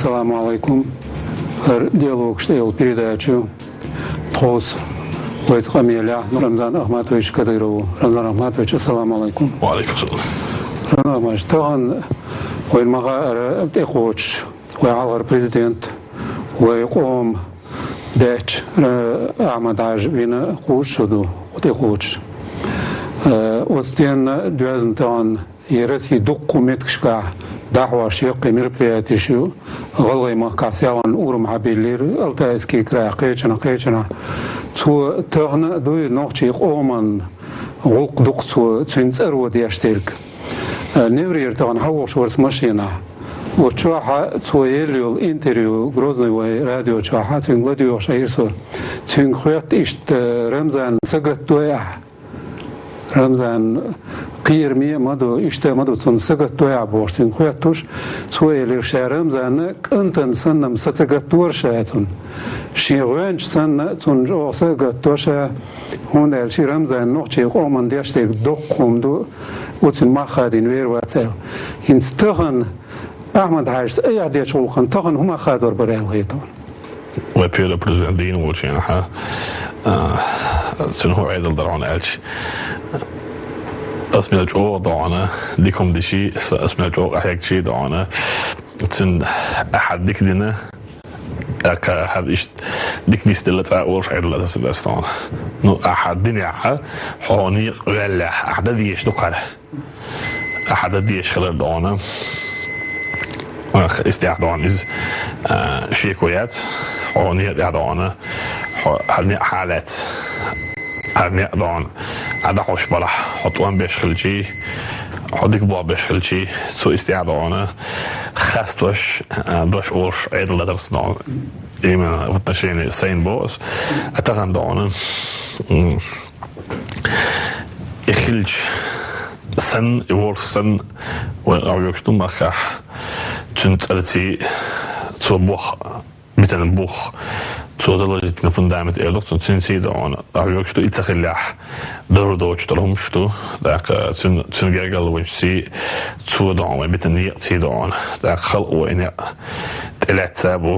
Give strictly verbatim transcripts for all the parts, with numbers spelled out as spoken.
Салам алейкум. ХӀара «Диалогаш» тӀехьа йола передача ю. Тховса вай къамелехь Рамзан Ахматович Кадыров. Рамзан Ахматович, ассаламу алейкум. Ва алейкум салам. Рамзан Ахматович, тахан вайна ма хаъара тӀекхочуш, вай хьалхара президент, вай къоман баьчча, э, Ахьмад-Хьаьжа вина кхузткъа шу ду тӀекхочуш. Э, оцу денна доьзна тахан я Россин дуккха меттигашкахь дӀахьош яккхий мероприятеш ю. ГӀалгӀай махкахь селхана урам хьабиллира, Алтайский край, кхечанхьа, кхечанхьа. Цо тахан а дуй нохчийн къоман гӀуллакх дукха цо, цуьнан цӀаро деш дерг. Э, Неврера тахан хьавогӀуш вара со машенахь. Оцу чохь цо елла йолу интервью Грозный вай радио чохь, цуьнга ладоьгӀуш Ӏийра со. Цуьнга хоьтту иштта, э, Рамзан сагатдой ахь? Рамзан кхераме а ма ду, иштта а ма ду, цунна сагатдой ахь бохуш, цуьнга хоьттуш, цо элира, ша Рамзанна кӀантана санна-м са ца гатдора ша цунна. Шен гӀоьнча санна, цунна чӀогӀа са а гатдо ша, хӀунда аьлча Рамзан нохчийн къоман деш дерг доккха хӀума ду, оцуьнан мах хадийна вер вац аьлла. ХӀинца тахан Ахьмад-Хьаьжас айхьа дечу гӀуллакхана тахан хӀун мах хадор бара аьлла хета хьуна? Вай первый президент дийна волчу хенахь, а, цуьнан хӀун Ӏедал дара хьуна аьлча, ас мел чӀогӀа догӀана, дика хӀума дичий, ас, ас мел чӀогӀа къахьегчий догӀана, цуьнан ахьа дика дина, тӀаккха ахьа иштта дика нисделла цкъа а олуш Ӏедал аса дац догӀана. Ну, ахьа динехь, хьо некъ ваьллехь, ахьа дан дезаш ду кхара. Ахьа дан дезаш хилар догӀана. Ах, иза тӀехь догӀана иза, а, шеко яц. Хьо некъа тӀехь догӀана. Хьо хьан некъ хьалаьц. Хьан некъ догӀана. Ахьа дӀахьош балахь, хьо тӀом беш хилчий, хьо дика болх беш хилчий, цо иза тӀехь догӀана. Хаставеш, а, дош олуш Ӏедал дадарца догӀана. Именно в отношении сайна боху ас. А тахан догӀана. М. И хилча санна, и волуш санна, вайн къахьоьгуш ду махкахь, цуьнан цӀарций, цо бох, битана бух, цо заложить дина фундамент эр ду-кх цунна, цуьнций догӀана къахьоьгуш ду, и ца хиллехь, дарур доцуш долу хӀумаш ду, тӀаккха цуьнан, цуьнан гергарлончий, цо догӀана вайн битана некъаций догӀана, тӀаккха хала а вай некъ тӀелаьцна бу,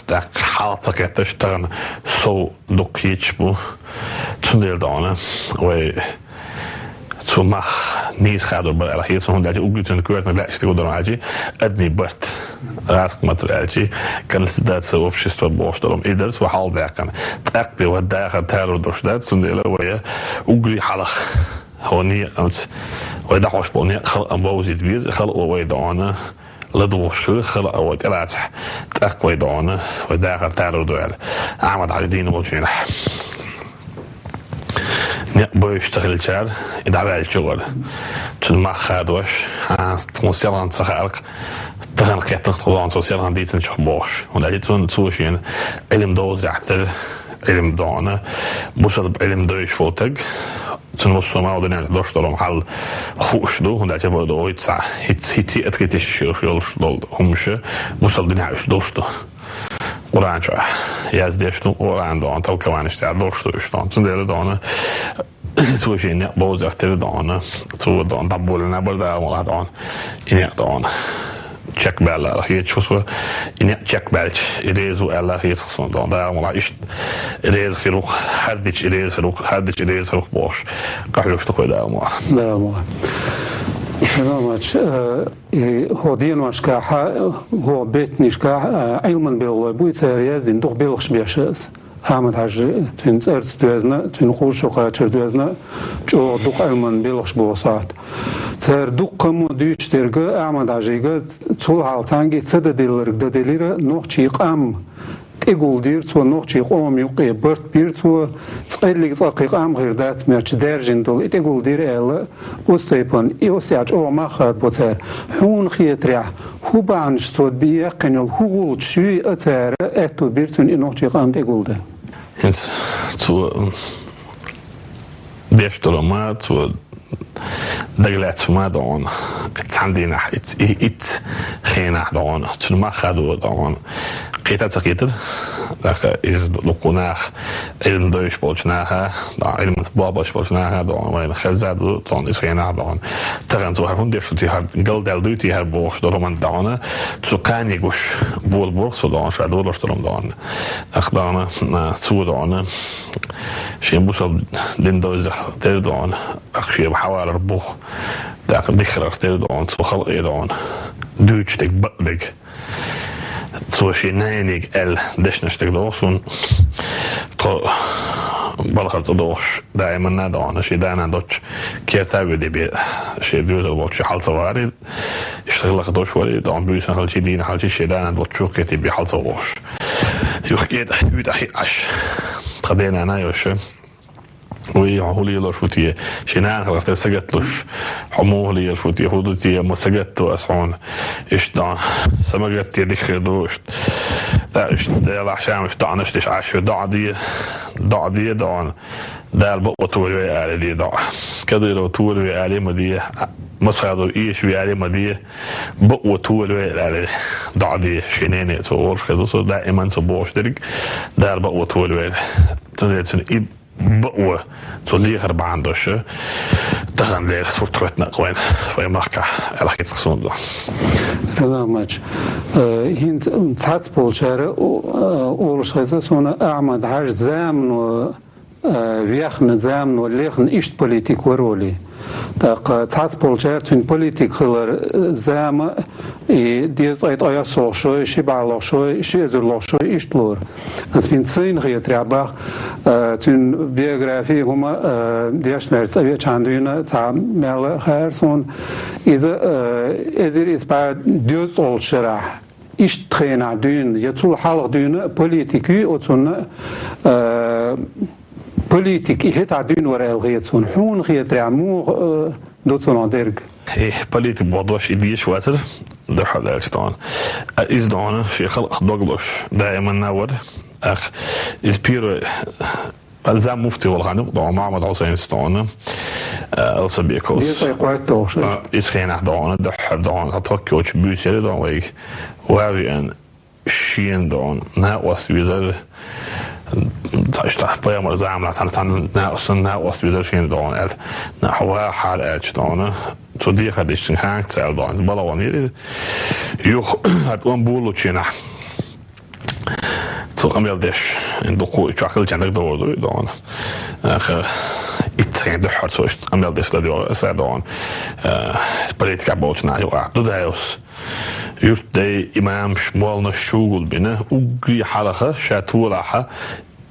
тӀаккха хьалха ца кхетташ тахана сов дукха кхеташ бу. Цундела догӀана вай цу мах нийса хадор бара аьлла хета суна, хӀунда аьлча уггаре цуьнан коьртаниг лаьа стигалдора аьлчи, адамийн барт, гӀазкхи маттара аьлчи, консолидация общества бохуш долу хӀума, и дара цо хьалха баьккхина. ТӀаккха бен вай дахар тарур долуш дац, цундела вай уггаре хьалха хӀо некъанца, вай дӀахьош болу некъ хала а бовзийта беза, хала а вай догӀана ладугӀуш хила, хала а вай тӀелацахь, тӀаккха вай догӀана, вай дахар тарур ду аьлла, Ахьмад-Хьаьжа дийна волчу хенахь. Некъ бовзуш ца хиллачара и дӀаваьллачу вара. Цуьнан мах хадош, а, тхуна селхана ца хаьара-кх, тахана кхеттина тхо догӀана цо селхана дийцинчух бохуш. ХӀунда аьлча цунна, цо шена Ӏилма довза яхьтира, Ӏилма догӀана. Бусалба Ӏилма довзуш волу таг, цуьнан массо а ма ву дуьнен тӀе дош долу хӀума хьал хууш ду, хӀунда аьлча вай догӀуьйту цхьа хӀиц-, хӀиц-, хӀиц-, аткхетиш йолуш долу хӀумаш, бусалба динехь уьш долуш ду. Къуръан чохь яздеш ду, Къуръан догӀана, толкованиш тӀехь долуш ду уьш догӀана. Цундела догӀана, цо шен некъ бовза гӀертира догӀана, цо догӀана, дӀаболийна бара Дала мукъалахь догӀана, и некъ догӀана. Чекбаьлла аьлла хеташ ву со, и некъ чекбаьлча, и реза ву аьлла хета суна догӀана. Дала мукъалахь иштта реза хир ву-кх, хӀара дича и реза хир ву-кх, хӀара дича и реза хир ву-кх бохуш, къахьоьгуш ду-кх вай Дала мукъалахь. Дала мукъалахь. Рамзан Ахматович, э, и хӀокху деношкахь, хӀокху беттанашкахь, э, Ӏилманан белхалой буй, цара яздина дукха белхаш беш аса. Ахьмад-Хьаьжа, цуьнан цӀарца доьзна, цуьнан кхузткъа шу кхачар доьзна, чӀогӀа дукха Ӏилманан белхаш боху сахьт. Цара дуккха а мо дуьйцуш дерг Ахьмад-Хьаьжига, цул хьалха цхьаьнгге а ца дан дилларг дан делира, нохчийн къам тӀегулдийра цо, нохчийн къоман юккъе барт бийра цо, цкъа а, цкъа а кхин къам хир дац моьттуш даьржина долу и тӀегулдийра аьлла, оцу тайпана, и оцу тӀехь чӀогӀа мах хадабо цара. Хьуна хетарехь, хӀун бахьанаш цо бен яьккхина йолу, хӀун гӀулчаш юй а цара аьтто бира цуьнан и нохчийн къам тӀегулдан? ХӀинца цо деш долу ма, цо дагалаьцна ма догӀана, цхьана дийнахь, итт-, и-, итт хенахь догӀана, цуьнан мах хадо догӀана, Кхета ца кхетар, тӀаккха иза дукха нах, Ӏилма дойш болчу наха, дӀа, Ӏилманца болх беш болчу наха, дӀа, вайна хезна ду, дӀа, иза хенахь, дӀа. Тахана цо хӀара хӀунда деш ду те хӀара, галдаьлла дуй те хӀара бохуш долу хӀуманна, дӀа, цу кхане гуш, бола борх цо, дӀа, ша долуш долу, дӀа. Ах, дӀа, а, цо, дӀа, шен бусалба дин довзах тера, дӀа, ах, шен хьавалар бух, тӀаккха диххарх тера, дӀа, цо халкъе, дӀа, дуьйцуш дерг, бакъдерг. Цо шен нанега аьлла дешнаш дерг доху суна. Тхо балхара цӀа дохуш, даиманна а дохана, шен да-нана доцчу керта а вуьйр бен, шен доьзал волчу хьал ца варий, иштта лаха дош варий, дохана буьйсан хилчий, дийна хилчий, шен да-нана доцчу кхетий бен хьал ца вохуш. Юха кӀета, вуьйтӀа хиъ Ӏаш. Тхан ден-нана а йоша. Вай, хьо хӀун лелош ву те? Шен нана хиларх тера сагатдеш, хьо муха лелаш ву те, хӀун ду те, ма сагатдо ас хьуна. Иштта, сан магатте дика хир ду, иштта. ТӀаккха иштта, Делахь, шамаш доӀанаш деш Ӏаш ву, доӀа де, доӀа де, доӀана. Дала бакъо толаве ала де доӀа. Кадыров толаве ала ма де, Масхадов эшаве ала ма де, бакъо толаве ала доӀа де. Шен нене цо олуш хеза, со даиман цо бохуш дерг, Дала бакъо толаве. Цундела цуьнан и бакъо, цо лехар бахьана долуш, тахана леррина сурт хӀоьттина а вайна, вайн махкахь аьлла хета суна. Рамзан Ахматович, э, хӀинца цхьацца болчара, э, олуш хеза суна Ахьмад-Хьаьжа замано, э, вехна, замано лехна иштта политик вара олий. ТӀаккха цхьацца болчара цуьнан политик хилар, э, зама, и дезткъе ткъайоьсналгӀа шо, ши бӀе лгӀа шо, ши эзар лгӀа шо иштта лора. Ас хӀинца сайна хетарехь бах, а, цуьнан биографи хӀума, а, дешнарца цӀа веачхьана дуьйна цхьа мел хаьара суна. Иза, а, эзар исс бӀе доьзткъалгӀачу шарахь, иштта хенахь дуьйна, я цул хьалха дуьйна политик юй оцунна, а, политик и хӀетахь дуьйна вара аьлла хета суна. Хьуна хетарехь муха, а, ду цунах дерг? Э, политик боху дош и дезаш вацара, дуьххьара аьлча, дохана. А иза, дохана, шен халкъах дог лозуш даиманна вара. Ах, иза первый, а, зам муфти волу хан юкъа, дохана, Мухьаммад Хьусайнца, дохана, а, Алсабековс. Дезткъе кхойтта долуш, а, иза хенахь, дохана, дуьххьара, дохана, хьан тхоккхочу буьйсера, дохана, вайга. Вави ан шена, дохана, накъост везара, цхьа иштта пайхамар заманахь цхьана, цхьана накъост, цхьана накъост везара шена, дохана, аьлла. Нах вахьара аьлча, дохана, цо дехар дича, цуьнга хьанга ца аьлла, дохана, балагӀо йира. Юха, хӀара тӀом болучу хенахь, цо къамел деш, дукха чохь хилча дагадогӀур ду, дохана. Аха, итт хен дуьххьара цо иштта къамел деш ладоьгӀу аса, дохана. Э, политикахь болчу наха юкъахь Дудаевс. Юьртдай, имамаш, молланаш чу гулбина, уггаре хьалха ша толахь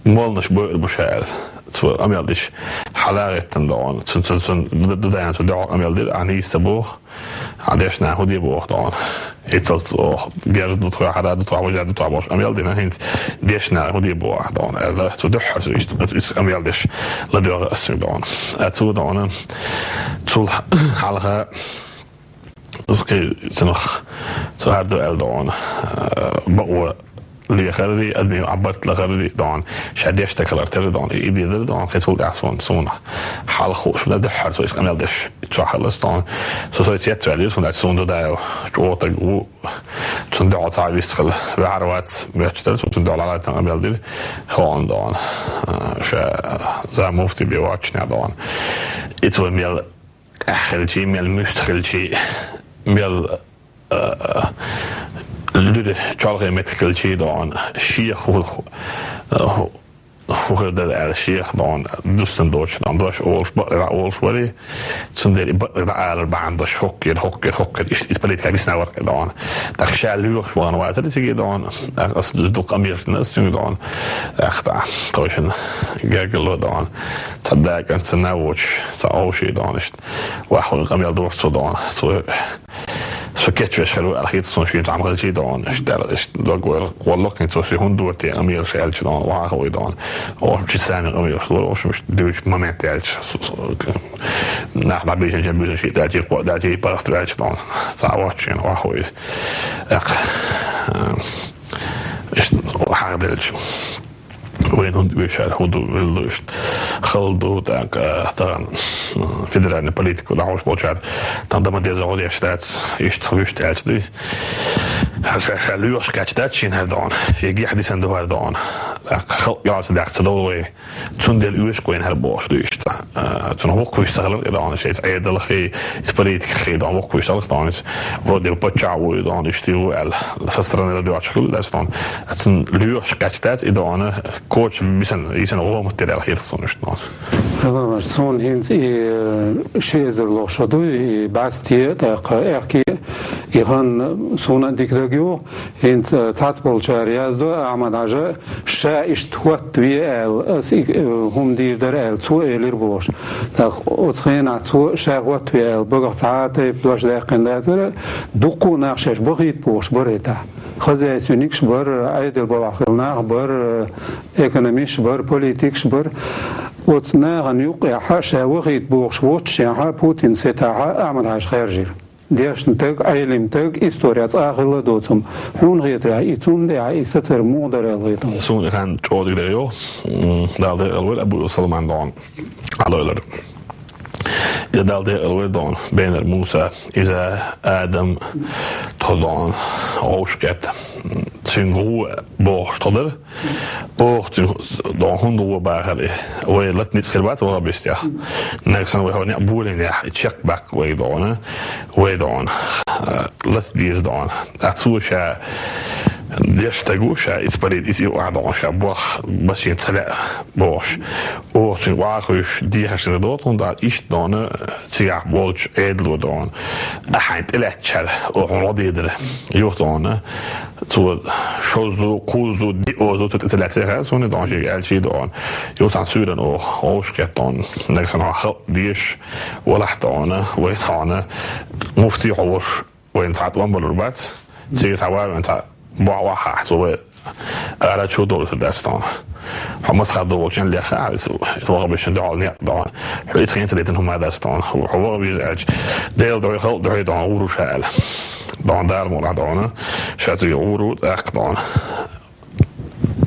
молланаш бойур бу ша аьлла. Цо къамел дича, хьала а гӀеттина, дохана. Цун, цун, цун, ду-, ду-, даьнна цу дуьхьал къамел дира, ахьа нийса ца боху, ахьа дешна хӀун де боху, дохана. Иццалц оха герз ду тхо, хьара ду тхо, важа ду тхо бохуш къамел дина, хӀинца дешна хӀун де боху ахьа, дохана. Аьлла, цу дуьххьара цу иштта, иза къамел деш ладоьгӀу аса цуьнга, дохана. А цо, дохана, цул хьалха Иза кхин цунах цу хӀара ду аьлла, дохана, э, бакъо лехарий, адамийн Ӏаббарт лахарий, дохана, ша деш стаг хилар тера, дохана, и, и безара, дохана, кхин цул тӀаьхьа суна, суна хьалха хууш, дан дуьххьара цо иза къамел деш, чохь хилла ас, дохана. Со сой цец ваьллера, суна даьлча, суна Дудаев чӀогӀа стаг ву, цунна дуьхьал цхьа а вист хила ваьхьар вац, моьттуш дара, цо цунна дуьхьал хьалаьттина къамел дира, хӀун, дохана, э, ша зам муфти бен воцчунехь, дохана. И цо мел къаьхьа хилчий, мел муьста хилчий, мел, а, луьра чолхе меттиг хилчий, дохана, шех хӀу-, хӀу-, хӀу-, хӀу хир дара аьлла, шех, дохана, дустан доцуш, дохана, дош олуш, бакъдерг дӀа олуш варий, цундела и бакъдерг дӀа алар бахьана долуш, хӀокхуьйра, хӀокхуьйра, хӀокхуьйра, иштта, иштта политика бисна вара, дохана. ТӀаккха ша лоьхуш вахана вацара цига, дохана, тӀаккха ас дукха къамелаш дина ас цуьнга, дохана, тӀаккха тхойшинна гергарло, дохана, цхьа дакъа, цхьа навочаш, цхьа овший, дохана, иштта. Ваха вайн къамел дора цо, дохана. Цо, со кечвеш хир ву аьлла хета суна шена цхьаьна хилчий, дохана. Иштта аьлла, иштта дог вайла кхоллакхийна цо, соьга хӀунда дора те къамелаш аьлча, дохана, ваха вай, дохана. Оха чу сами къамелаш лора, оха иштта дуьйцу момент аьлча. Со, со, нах дӀабийшинча, буьйсанаш даьлчий, кхо даьлчий, паргӀат ваьлча, дохана. Цхьа а воцчу шена ваха вай. Экх, э, иштта хьагӀ делча. Вайн хӀунда оьшар, хӀун ду, мила ду иштта? Хала ду, тӀаккха, а, тахана, м, федеральный политика дӀахьош болчара, тахана дан ма деза гӀо деш дац, иштта хӀу вуьшта аьлча ду. ХӀара ша, ша лоьхуш кхаьча дац шийна хӀара догӀана, шен гихь дисина ду хӀара догӀана. ТӀаккха халкъ ялца даьккха ца довла вай. Цундела оьшуш вайна хӀара бохуш ду иштта. А, цунах воккхавеш ца хилар и догӀана, шайца Ӏедалхий, из политикхий догӀана, воккхавеш ца хилар догӀана, из вроде бы паччахь ву и догӀана, иштта ву аьлла, со стороны радиочух хилла дац догӀана. А цунна лоьхуш кхаьча дац и догӀана, коча бисана, йисана гӀо ма тера аьлла хетар суна иштта догӀана. Хьаламаш, суна хӀинца и, э, ши эзар лохуш ду, и бӀаьсте, тӀаккха аьхке, и хан суна а дика дага ю, хӀинца, э, цхьацца болчара яздо, Ахьмад-Хьажа, ша иштта хӀоттаве аьлла, ас и, э, хӀума дийр дара аьлла, цо элира бохуш. ТӀаккха оцу хенахь цо ша хӀоттаве аьлла, багах цхьа а тайпа дош даьккхина дацара, дуккха а нах шаьш бахийта бохуш бара и тӀаккха. Хозяйственникаш бара, Ӏедал балахь хилла нах бара, экономисташ бара, политикаш бара. Оцу нахана юккъехьа ша вахийта бохуш воццушехьа Путин сетахьа Ахьмад-Хьажа хаьржира. Дешна таг, Ӏелим таг, история цкъа а хилла доцум. Хьуна хетарехь, и цунна тӀехь и сацар муха дара аьлла хетам? Суна и хан чӀогӀа дика дагайо, м, Дала декъала войла Абу Салман догӀана. Алойлар. Иза Дала декъала войла догӀана. Бенар Муса, иза Адам, тхо догӀана. Гъовш кхетта. Цуьнга гӀо бохуш тхо дара. Оха цуьнан догӀана хӀунда гӀо бахара и? Вай лата ницкъ хир бац ваха бистех. Нагахь санна вай хьо некъ болийнехь, и чекх баккха вай догӀана, вай догӀана, а, лата деза догӀана. А цо ша деш стаг ву, ша иза парид, иза и ваха догӀана, ша бох басийна ца лаьа бохуш. Оха цуьнан ваха хуьйш дехаш хир доцу, хӀунда аьлча иштта догӀана, цигахь болчу Ӏедало догӀана. Ахьа хьайна тӀелаьцчара, оха хьуна гӀо дийр дара, юха догӀана. Цо шозза, кхузза, диъозза цу тӀе ца лаьцна хаьа суна догӀана, шега аьлча догӀана. Юха цхьана суьйранна оха гӀовш кхетта догӀана. Нагахь санна хьо халкъ дезаш валахь догӀана, вай догӀана. Муфти хьо волуш вайна цхьа тӀом балур бац. Цига цхьа ван вайна цхьа бохь охьахь, цо вай ара чу долуш дац догӀана. Хьо масхара ду волчун леха, иза, иза ваха бешан дуьхьал некъ догӀана. Хьо иза хенца дайтина хӀума дац догӀана. Хьо ваха веза аьлча, Делан дуьхьа, халкъ дуьхьа догӀана, гӀур ву ша аьлла. ДогӀана Дала мукъ лахь догӀана. Ша цига гӀур ву, тӀаккха догӀана.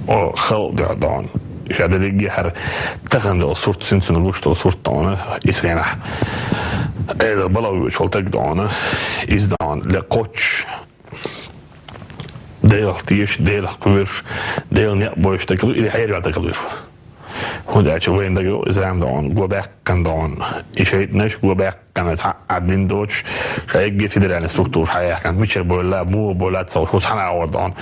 О, халкъ дуьхьа догӀана. Ша дерриге хӀара тахана долу сурт, синцунна гуш долу сурт догӀана. Иза хенахь Эла бала вуьйцуш волу таг догӀана. Иза догӀана. Ле кхоччуш. Делах тешаш, Делах кхоьруш, Делан некъ бойуш дагал ву, или хьерваьлла дагал вуьйш ву. ХӀунда аьлча вайна дагайо и зама догӀана, го баьккхина догӀана. И шайтӀанаш го баьккхина, цхьа а дин доцуш, ша эгге федеральный структураш хьаяьккхина, мичара бойла, муха бойла ца хууш, хьу цхьана агӀор догӀана.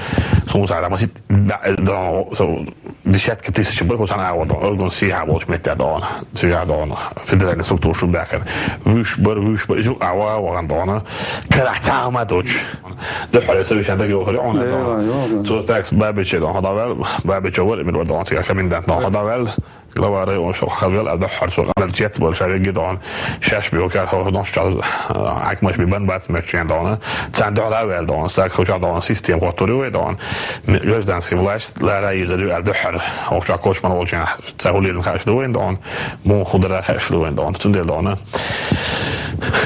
Суна цхьа масит баьӀ догӀана, со десятка тысяч бара, хьу цхьана агӀор догӀана, Оргун сехьа болчу метта догӀана, цигахь догӀана. Федеральный структура шу баьхкина. Вуьш бар, вуьш бар, изу а ва вахана догӀана. Карахь цхьа а ма доцуш. Дуьххьара совещание дагайохури, хьуна догӀана. Цо такс Бабиче догӀана, хьо дӀаваьлла, Бабиче вара, мир вара догӀана, цигахь комендант догӀана, хьо дӀаваьлла. Глава района шу хьавел, а дуьххьара цо къамел чец болуш, а вегги догӀана. Шаьш бе кар хьо нохчалла, а, хьаькамаш бе бан бац меттачен догӀана. Царна дуьхьал а ваьлла догӀана, стаг хьуча догӀана, система хоттури вай догӀана. Ме-, гражданский власть, Ла раиза ю аьлла дуьххьара. Оха кошмар волчу наха, ца хӀуллина хаьаш ду вайн догӀана, муха хӀу дара хаьаш ду вайн догӀана, цундела догӀана.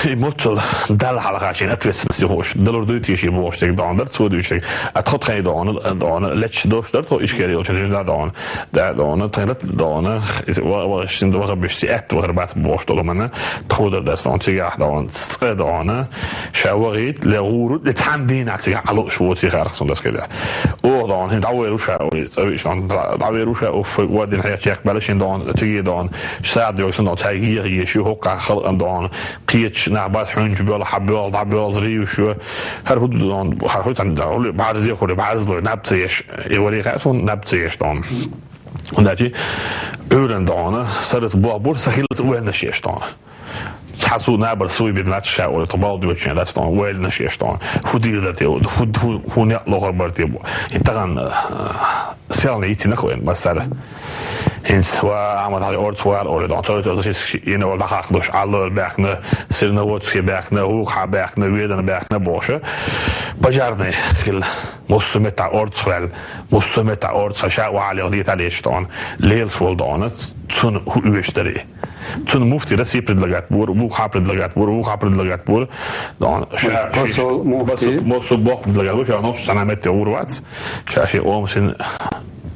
И моццал Далла хьалха шен ответственность хууш, далур дуй тийши бохуш дерг догӀана дар, цо дуьйцург. А тхо тхайн догӀана, догӀана, лечча дош дар, тхо Ишкери йолчу жинда догӀана. Да, догӀана, тхайн лат догӀана, ва-, ва-, шин ваха беш, си аьтта вахар бац бохуш долу мана, тхо дар дац догӀана, цигахь догӀана, цкъа догӀана. Ша вахийта, ле гӀуру, ле цхьана дийнахь цигахь Ӏалуш воций харах цунна дас кхидӀа. Оха догӀана, хӀин дӀавайра ша, ой, цӀа виъ шна, дӀа-, дӀавайра ша, уф, вай орден хьех чекх баьлла шин догӀана, циге догӀана, сагӀа доьгу сан догӀана, цхьа геха еш ю, хӀокху халкъан догӀана, кхечу нах бац хьуьнчу боьлла, хьан боьлла, дӀабоьлла, зрийвуш ю. ХӀара хӀу догӀана, хӀара хӀу цхьана догӀана, хӀули бӀарзе хуьли, бӀарзлой, наб ца еш, и вари хаьа суна, наб ца еш догӀана. ХӀунда аьлча Ӏуьйранна догӀана, сарралц бохбура, сан хиллалц ваьллаш еш догӀана. Цхьа сув набар суй бина вац ша, ола тхо балла доьчу дац тхо, ваьллаш еш тхо. ХӀу дийр дар те, хӀу, хӀу, хӀу некъ лохар бар те бу. И тахана, а, селхана йицинарх вайн массара. ХӀинца ва Ахьмад-Хьажа орца вара ола тхо. Цо, цо, цо, ши, ши, йина ола дӀахакха дош, Ӏалла баьхна, Серноводске баьхна, ХӀукхахьа баьхна, Ведана баьхна бохуша. Пожарный хилла. Массо метта орца ваьлла, массо метта орца ша валех лета лечу тхо. Лелаш волу тхо, цунна хӀу оьшуш дарий? Цунна муфти России предлагать бора, вукхьа предлагать бора, вукхьа предлагать бора. Дон, ша, посол, шиш, муфти. Посол, посол бох предлагать бора, ша нохчо санна метте гӀур вац. Ша ши омсин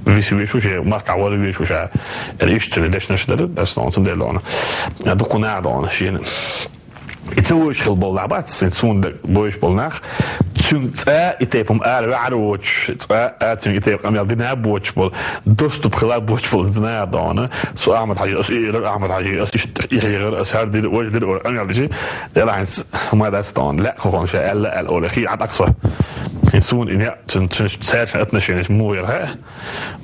виса веш ву ше, махкахь вала веш ву ша. Эр иштта цуьнан дешнаш дара, ас дона, цундела дона. Дукха нах дона, шена. И ца вуьйш хила болу нах бац, сан суна даг бойш болу нах. Цуьнга цкъа и тайпа ала ваьӀар воцуш, цкъа а цуьнга и тайпа къамел дина боцуш болу, доступ хила боцуш болу нах дона. Со Ахьмад-Хьажи, ас и элира Ахьмад-Хьажи, ас иштта и хьехара, ас хӀара дира, важа дира, ора къамел дичи. Делахь хӀинца ма дац дона, лаьа хӀокхунна ша аьлла, аьлла, олий, хи Ӏа дӀакхо. ХӀинца суна и неӀ, цуьнан, цуьнан цаьршан отношенеш муха яра хаьа.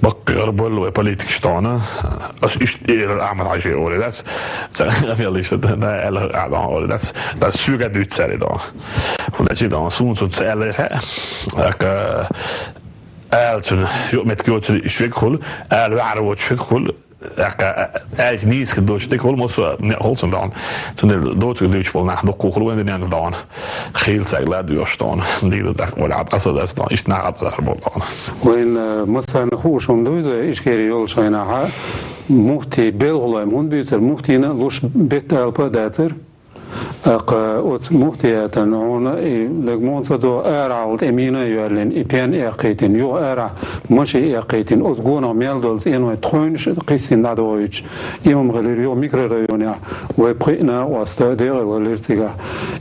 Баккхий гӀарабалла вай политикаш дона. Ас иштта элира Ахьмад-Хьажи олий дац. Ца къамел иштта да, да, аьлла а дона олий дац. Да соьга дуьйцу цара и дона. ХӀунда аьлча дона, суна цунна ца аьлла хаьа. ТӀаккха ала цуьнан юкъаметтиг йоцург шега хуьлу, ала ваьӀар воцуш шега хуьлу. ТӀаккха аьлча нийса хир доцуш дерг хуьлу, массо а неӀ хуьлу цунна дона. Цундела доцург дуьйцуш болу нах дуккха хуьлу вайн дуьненна дона. Хийла цаьрга ладоьгӀуш дона. Дийна тӀаккха вала Ӏад къаса дац дона. Иштта нах Ӏад къасар болу дона. Вайн, э, массарна хууш хӀума ду иза, Ичкери йолчу хенахь муфтий белхалойн хӀунда буьйцура, муфтийна луш бетта алапа а дацара. ТӀаккха оцу муфтиятан хьуна и дага муха ца до, арахьа тӀе мина а йоьллина, и пен эккхийтина, юха арахьа маши эккхийтина, оцу гонах мел долу цӀеной тхойнаш кхиссина дӀадохуьйтуш, и хӀума хилира юха микрорайонехь, вай пхиъ накъост декъала хилира цигахь.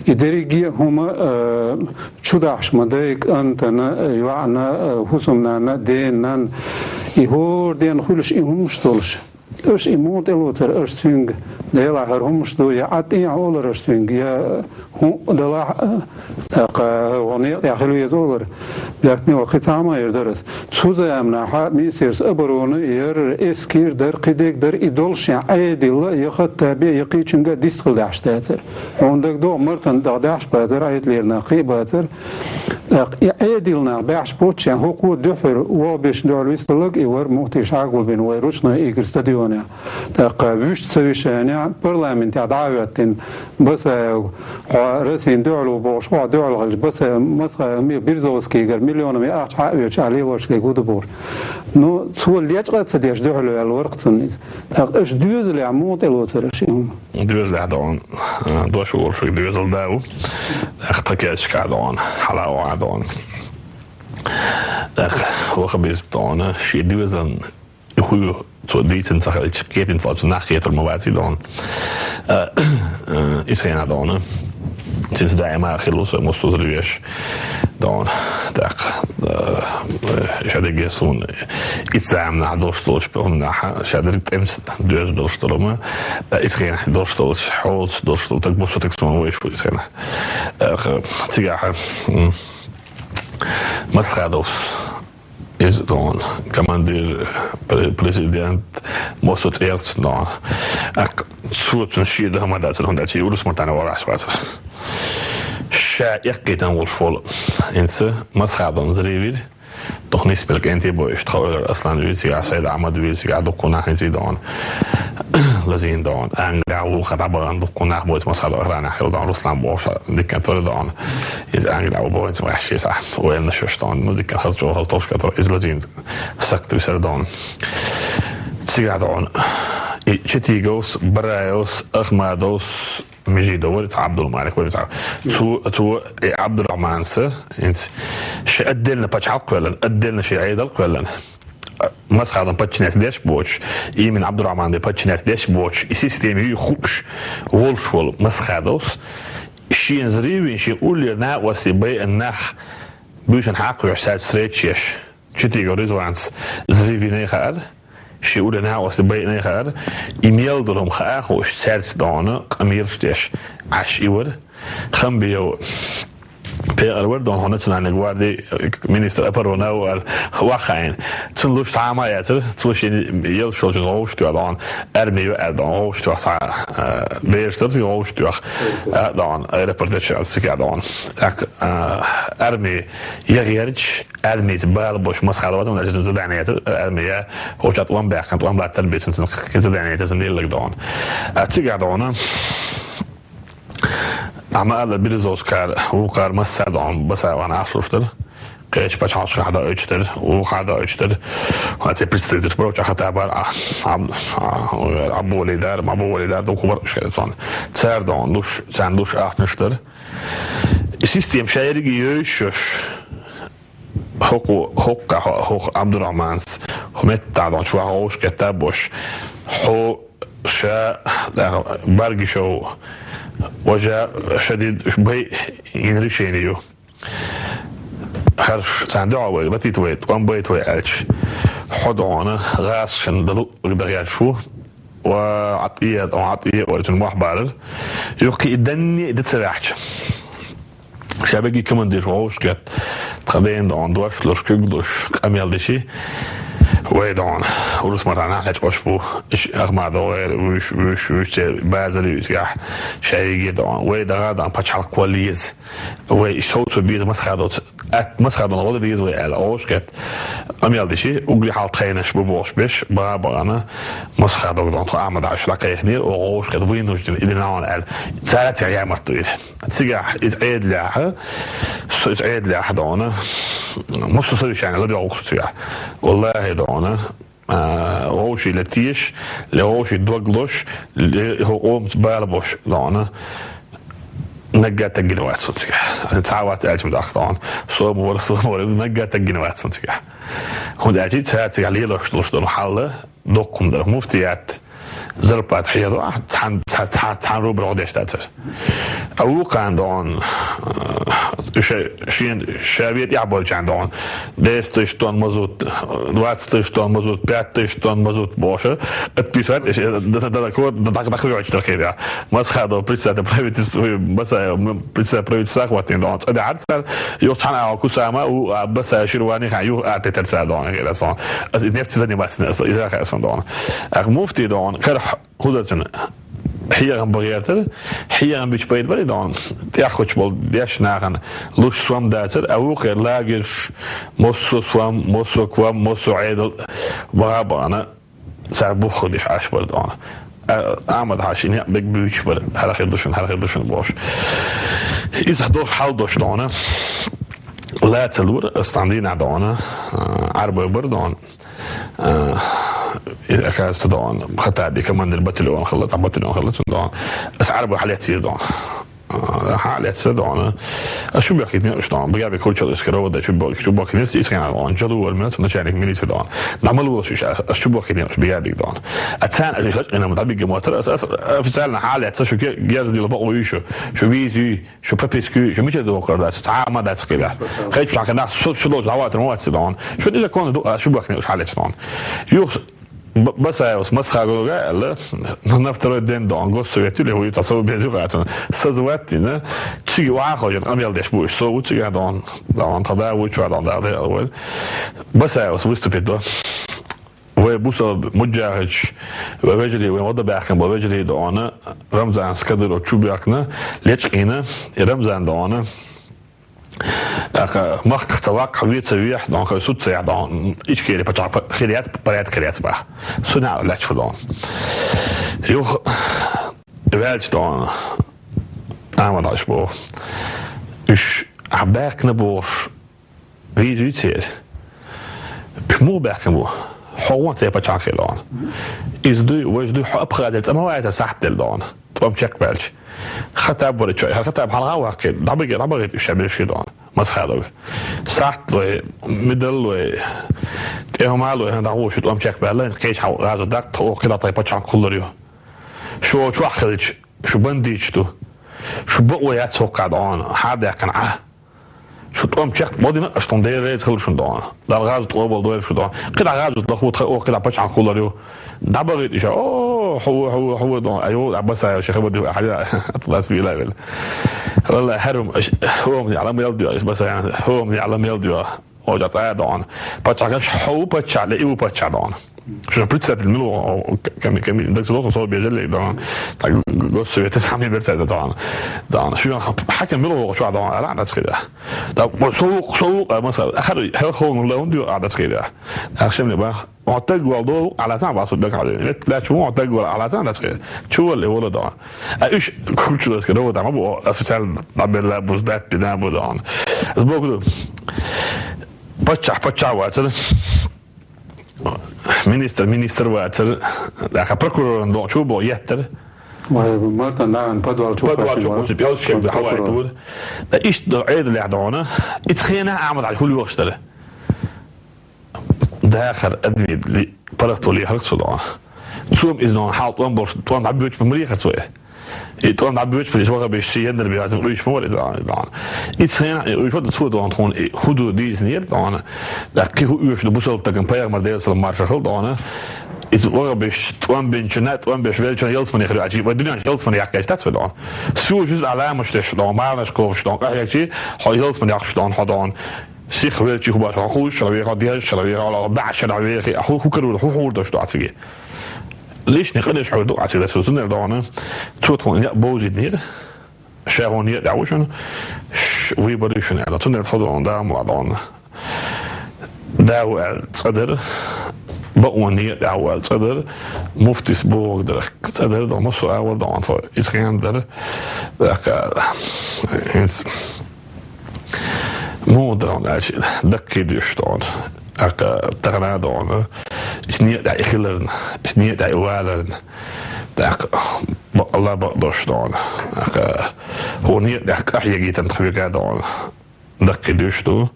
И дерриге а хӀума, э, чу дахьаш ма дай, кӀантана, йоӀана, э, хӀусамнанна, денанна, и хӀора ден хуьлуш и хӀумаш долуш. Аша и муха тӀелоцура аша цуьнга? Делахь хӀара хӀумаш ду, я Ӏад тӀехьа олура аша цуьнга, я хӀун а далахь, тӀаккха хӀара хӀун некъа тӀехь хила веза олура. Бертни ваха кхин цхьа а ма эр дара ас. Цу заманахь Министерство обороны яра, эскер дара, кхидерг дара, и долуш шен Ӏедалла я Хаттаби, я кхечуьнга дистхила даьхьаш дацара. Хьуна дага догӀу, Мартан дагӀа даьхьаш бацара, Ӏедалера нах кхин а бацара. ТӀаккха и Ӏедална нах баьхьаш боцчехь, хӀокхо дуьххьара вогӀу беш дуьхьал висталлаг и вара муфтий Шахьгулбин вай ручной игр стадионехь. ТӀаккха вуьшта ца вишанехь, парламентехь дӀа а хӀоьттина, Басаев, хьо Россин дуьхьал ву бохуш, хьо дуьхьал хилча, Басаев, Масхаев, Березовскийгара миллионами ахча хьа а оьцуш, ахьа лелош дерг хӀун ду бохуш. Ну, цо лечкъа а ца деш, дуьхьал ваьлла вара-кх цунна иза. ТӀаккха аша доьзалехь муха тӀелоцура аша и хӀума? Доьзалехь дона, а, дош волуш верг доьзал да ву. Эх, тхан кечка дона, хьала а дона. Эх, ваха беза дона, шен доьзална и хӀу ю, цо дийцина ца хилча, кхетина ца хилча, нах кхетар ма ваций дона. А, а, иза хенахь дона. Цуьнца даима а хилла ву со, массо а зуьреш. Дона. ТӀаккха, э, ша дерриге суна, и заманахь долуш долчу хӀуманахь, ша дерриг тӀемца доьзна долуш долу ма, э, и хенахь долуш долчу, хьолаца долуш долу, так бу со, так суна вайш ву и хенахь. Э, цигахь, м, Масхадовс, иза дона, командир, пре-, президент, массо а цӀерца дона. Ак-, цо цунна шен дан ма дацара, хӀунда аьлча и урус матана варахьаш вацара. Ша эккхийтина волуш волу. ХӀинца Масхадовна зрив йира, дукха нисбелла кӀентий бойуш, тхан ойла Аслан вийра цигахь, Сайд Ахьмад вийра цигахь, дуккха нах хӀинца и дона. Лазийна дона. Англия вукхара дӀабахана дуккха нах бойца Масхадов охранехь хилла дона, Руслан бохуш диккан тора дона. Иза Англия ву боху, хӀинца ваьхьа шеца. Ойланаш йолуш дона. Ну, диккан хаза чӀогӀа хаза товш кара, иза лазийна сакхт висар дона. Цигахь дона. И Четиговс, Бараевс, Ахмадовс, Межидов вара, цхьа Абдулмалик вара, цхьа. Цо, цо, и Абдурахманца, хӀинца, ши отдельно пачхьалкх кхоьллина, отдельно ши Ӏедал кхоьллина. Масхадовн паччанец деш боцуш, именно Абдурахман бен паччанец деш боцуш, и система юй хууш волуш волу Масхадовс, шен зрив йина, шен уллера накъостий байина нах буьйсанна хьакхоьхьуш, цаьрца встреча еш. Четигов Ризванца зрив йинай хаьара, шен уллера накъостий байинай хаьара, и мел долу хӀума хаа а хууш, цаьрца дона къамелаш деш Ӏаш и вара. Хамбиев пекъар вара дона, хьо национальный гвардии министр обороны а ву аьлла, ваха хаийна. Цунна луш цхьа а ма яцара, цо шен елаш йолчун гӀовшах тоьхна дона, арми ю аьлла дона, гӀовшах тоьхна цхьа, а, бераш дара, гӀовшах тоьхна, а, дона, аэропортехь аьлла, цигахь дона. ТӀаккха, а, арми яхъярча, армица бала бош Масхадов вац, вац, вац, задание яцара, армия, хӀокху тӀом баьккхина, тӀом латтар бицина, цуьнан задание яцара, цуьнан лелларг дона. А цигахь дона, Ахьа ма-аллара, Березовскара, вукхара массара дона, Басаевна Ӏаш луш дара. Кхечу пачхьалкхашкахь доуьйтуш дара, вукхара доуьйтуш дара. Хьан цхьа представитель бара, чӀогӀа хатта бара, а, а, а, Абу-Валидар, Абу-Валидар, дукха бара уьш хӀара цунна. Цара дона луш, царна луш ахчанаш дара. И система ша ерриге йовзуш йолуш, хӀокху, хӀокху, хӀокху Ӏабдурахьманс, хӀокху меттехь долчу ваха вовшахкхетта а беш, хьо ша, Баргишов, важа Шадид, уьш бай йина решение ю. ХӀара царна дуьхьал вай, латийта вай, тӀом байта вай аьлча, хьо догӀана гӀазкхашна далу дан гӀерташ ву, ва Ӏатъе, Ӏатъе, вай цунна мохь балар. Юха кхин и данне а дан ца ваьхьча. Ша бегий командир вовшахкхетта, тхан дена догӀана дош луш, куьг луш, къамел деши, вай догӀана урус мартана хьечкъош бу, иш Ахмадов гӀера, вуьш, вуьш, вуьш, церан базар ю изгахь, ша йиге догӀана, вай дагӀа догӀана пачхьалкх валла еза. Вай иштта хӀоцо беза Масхадовца, атта Масхадовна гӀо дан деза вай аьлла, вовшахкхетта, къамел деши, угри хьалха тхайнаш бу бохуш беш, баха а бахана, Масхадов догӀана, тхо Ахмад Хьаша дӀакхайкхинера, оха вовшахкхетта, вынужден, и дина аьлла. Цара цигахь ямарт ду иза. Цигахь иза Ӏедалехь, со иза Ӏедалехь догӀана, массо совещание ладоьгӀуш ву со цигахь. Валлахи догӀана, а, вовший ле теша, ле вовший дог луш, ле хӀокху къомаца бала беш догӀана, наггахь таггина вац со цигахь. Цхьа а вац аьлча ма даккха догӀана. Со ма вара, со ма вара, наггахь таггина вац со цигахь. ХӀунда аьлча цара цигахь лелош долуш долу хьал доккха хӀума дара. Муфтият зарплата хьехадо ахь, цхьана, цхьа, цхьа, цхьана рубл гӀо деш дацара. А вукхарна догӀана, э, ша, шен, ша вен тӀехь болчарна догӀана, десять тысяч тонн мазут, двадцать тысяч тонн мазут, пять тысяч тонн мазут бохуш, отписать, э, д-, д-, д-, д-, д-, дӀахоьхьуш дара хир. Масхадов, председатель правительства, Басаев, м, председатель правительства хӀоттийна догӀана, цӀа даьхьара цара, юха цхьана агӀор Кусама, у, а, Басаев, Ширвани хан, юха атетар цара догӀана хир аса. Аса и нефть заниматься, аса иза хаьа сан догӀана. Ах муфти догӀана, карахь хӀузарцуьнан хьехам бан гӀертара, хьехам бича пайда бара и догӀана. ТӀехь хуьлуш болу дешна нахана луш сом дацара, а вукхара лагерш, массо а сом, массо а ком, массо а Ӏедал, баха а бахана, цара бух хила деш Ӏаш бара догӀана. А, Ахмад Хьаша и некъ бег буьйцуш бара, хӀара хир ду шуна, хӀара хир ду шуна бохуш. Иза долуш хьал долуш догӀана. Ла ца лора, аса цхьана дийнахь догӀана, а, Ӏарбой бара догӀана. А, и, оказывается, догӀана, Хаттаби командир батальон хилла, цхьа батальон хилла цуьнан догӀана. Аса Ӏарбой хьалецира догӀана. А, хьалеца догӀана. Аса чу бохкийтина уьш догӀана. Багаби Курчал уьш каро вада чу бо-, чу бохкийтина, аса иза хенахь догӀана. Джалу вара мел цу начальник милиции догӀана. ДӀа ма лолаш уьш, аса чу бохкийтина уьш Багабига догӀана. А царна аса уьш лачкъина ма дӀабигга моттара, аса, аса официально хьалеца шу ке-, герз дила бакъо ю шу, шу визи ю. Шу прописка ю, шу мичара дохур дац, цхьа а ма дац хила. Хечу хьан нах шу, шу долчу дӀаватар ма вац догӀана. Шу низа конна ду, а шу бахне уьш хьалечу догӀана. Юха Б-, Басаевс Масхадовга аьлла, на второй день догӀана, госсовет ю, ле, вуй, та сов безу гӀацана. Созвать дина, цига ваха хожен, къамел деш бу, со ву цига догӀана, догӀана, тха да ву, чу догӀана, да, да, вай. Басаевс выступить до. Вай бусалба муджахидаш, вай вежарий, вай вада баьхкина бо вежарий догӀана, Рамзанс Кадыров чу баьхкина, лечкъийна, и Рамзан догӀана. Аха, махках ца ваккха, ве ца вехь, догӀана, хай суд ца яхь, догӀана, Ичкери пачахь па-, хир яц, порядок хир яц баха. Суна а лаьчфу догӀана. Юха, ваьлча догӀана, Ахмад Хьаша боху. Уьш, ахьа баьхкина бохуш, виза ю церан. Уьш муха баьхкина бу? Хьо вон церан пачхьалкхе догӀана. Иза дуй, важа дуй, хьо Абхазера цӀа ма ваийтара сахьт делла догӀана. ТӀом чекхбаьлча. Хаттаб вара чой, хӀара Хаттаб хьалха а ваккхий, дӀабига, дӀабахийта уьш ша берш ю догӀана. Масхадовга. Сахьт лой, медаль лой, тӀе хӀума лой, хӀана дӀагӀо шу тӀом чекхбаьлла, кхеча хьал гӀазот даккха, тхо оха кхидӀа тхайн пачхьалкх кхуллур ю. Шу чохь хилча, шу бандиташ ду. Шу бакъо яц хӀокхахь догӀана, хьадаьккхина Ӏа. Шу тӀом чекх ма дина, аш тхуна Дела реза хила шуна догӀана. Далла гӀазот къобал дойла шу догӀана. КхидӀа гӀазот лахо тхо оха кхидӀа пачхьалкх кхуллур ю. ДӀабахийта уьш, о, хьо ву, хьо ву, хьо ву догӀана. Айо, Аббасаев ша хабар дила, хьаьа, Атлас вила вела. Валла, хӀара хӀума, аш, хӀума яла мел дуьгӀа, аш Басаев, хӀума яла мел дуьгӀа. Оха цӀа а догӀана. Пачхьалкхаш хьо ву паччахь, ле и ву паччахь догӀана. Шуна председатель мила ву, ками, ками, даг со, со безалле догӀана. Так, г-, г-, госсовета самый берца догӀана. ДогӀана. Шуна хьакам мила ву чохь догӀана, ара дац хила. Да, со ву, со ву, а, масала, ахар, хел ховну лаун ду, а, дац хила. Ахшамли ба. Хьо таг вал до, Ӏаласан а басу дагахь. Вет лаьча ву, хьо таг вал Ӏаласан а дацкъе. Чу валли, вола догӀа. А уьш кучуласка ровода ма бу, официально дӀабелла бу, сдать бина бу догӀана. Сбоку ду. Паччахь, паччахь вацара. Министр, министр вацара. Даха прокуроран догӀа чу бо еттара. Вай, Мартан нагӀан подвал чу Подвал кхаьчна чу вара. Кхаьчна, пӀелгаш кегда хьалаайта Прокурор. Вара. Да иштта до Ӏедалехь догӀана. Ицхена Ахьмад Хьаьжа хӀула йохуш дара. Ахар адмид паргӀато лехарх цо дона. Цо-м иза дона хьал тӀом болуш, тӀом дӀабоьдуш ма лехар цо. И тӀом дӀабоьдуш, иза ваха беш шен яндар бегӀа, уьш ма вара иза дона. И цхьана, и уьш вада цо дона тхуна, и хӀун ду дийцинера дона. ТӀаккха кхин хӀун оьшу ду бусалба стагана пайхамар Делан салам маршалла хилда дона. Иза ваха беш, тӀом бинчунна, тӀом беш велчунна ялсамане хир ю аьлча, вай дуьнен чу ялсамане яккха гӀерташ дац вай дона. Суо жуз Ӏаламаш деш дона, марнаш кхобуш дона, къахьегчи, хьо ялсамане яккхуш дона, хьо дона. Сиха велчи хӀун бац, хьо хуьйцуш хила вехар, хьо дезаш хила вехар, хьо баьӀаш хила вехар, хьо хӀун карор, хӀун хьур долуш ду цига. Лишний къинаш хьур ду цига, цу цунна дона. Цо тхуна некъ бовзийтинера. Ша хьуна некъа тӀехь ву шуна, ш-, выбор ю шуна аьлла. Цундела тхо дона, да ма дона. Да ву аьлла цӀа дара, бакъонан некъа тӀехь ву аьлла цӀа дара, муфтис бохург дара цӀа дара, дона, массо а агӀор дона тхо. Иза хенан дара, тӀаккха, хӀинца муха дара аьлча, даккхий дуьш дона. ТӀаккха тахана дона, иза некъа тӀехь и хиларна, иза некъа тӀехь и валарна. ТӀаккха бакъалла бакъдош дона. ТӀаккха хӀун некъа тӀехь къахьегийтина тхо вига дона. Даккхий дуьш ду.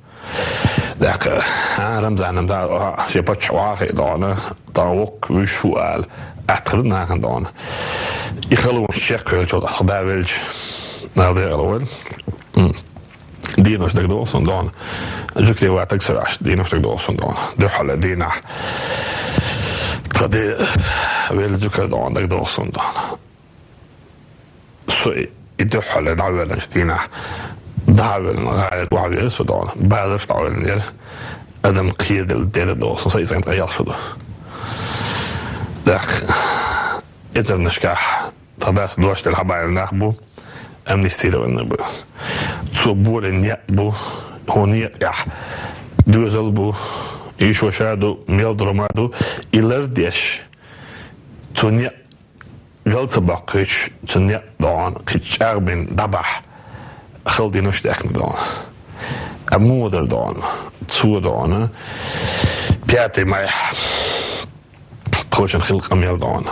ТӀаккха, а, Рамзана ма да, а, шен паччахь охьа а хиъна дона, тӀаккха воккха вуьш ву ала, атта хир нахана дона. И халонаш чекхвелча, тӀаккха да велча, Дала декъала войла. М. Денош дагадогӀу суна дона. Жуьгтий ватаг ца ваьхьаш, денош дагадогӀу суна дона. Дуьххьал дийнахь. Тхан де велла зуькар дона дагадогӀу суна дона. Со и, и дуьххьал дӀавоьллинчу дийнахь, дӀавоьллина гӀала тӀе охьавеара со дона. Базарш дӀавоьллина яра. Адам кхераделла дера догӀу суна, со иза тӀе ялх шу ду. ТӀаккха эзарнашкахь тхан дас дош делла хьабаьлла нах бу, амнистированный бу. Цо болийна некъ бу, хӀун некъа тӀехь доьзал бу, йиша-ваша ду, мел дрома ду, и лардеш, цу некъ гал ца баккхийча, цу некъ дона, кхин чӀагӀбина дӀабахьа хала динуш дехна дона. Амма муха дара дона, цо дона, пятый майхь. Тховшан хилла къамел дона.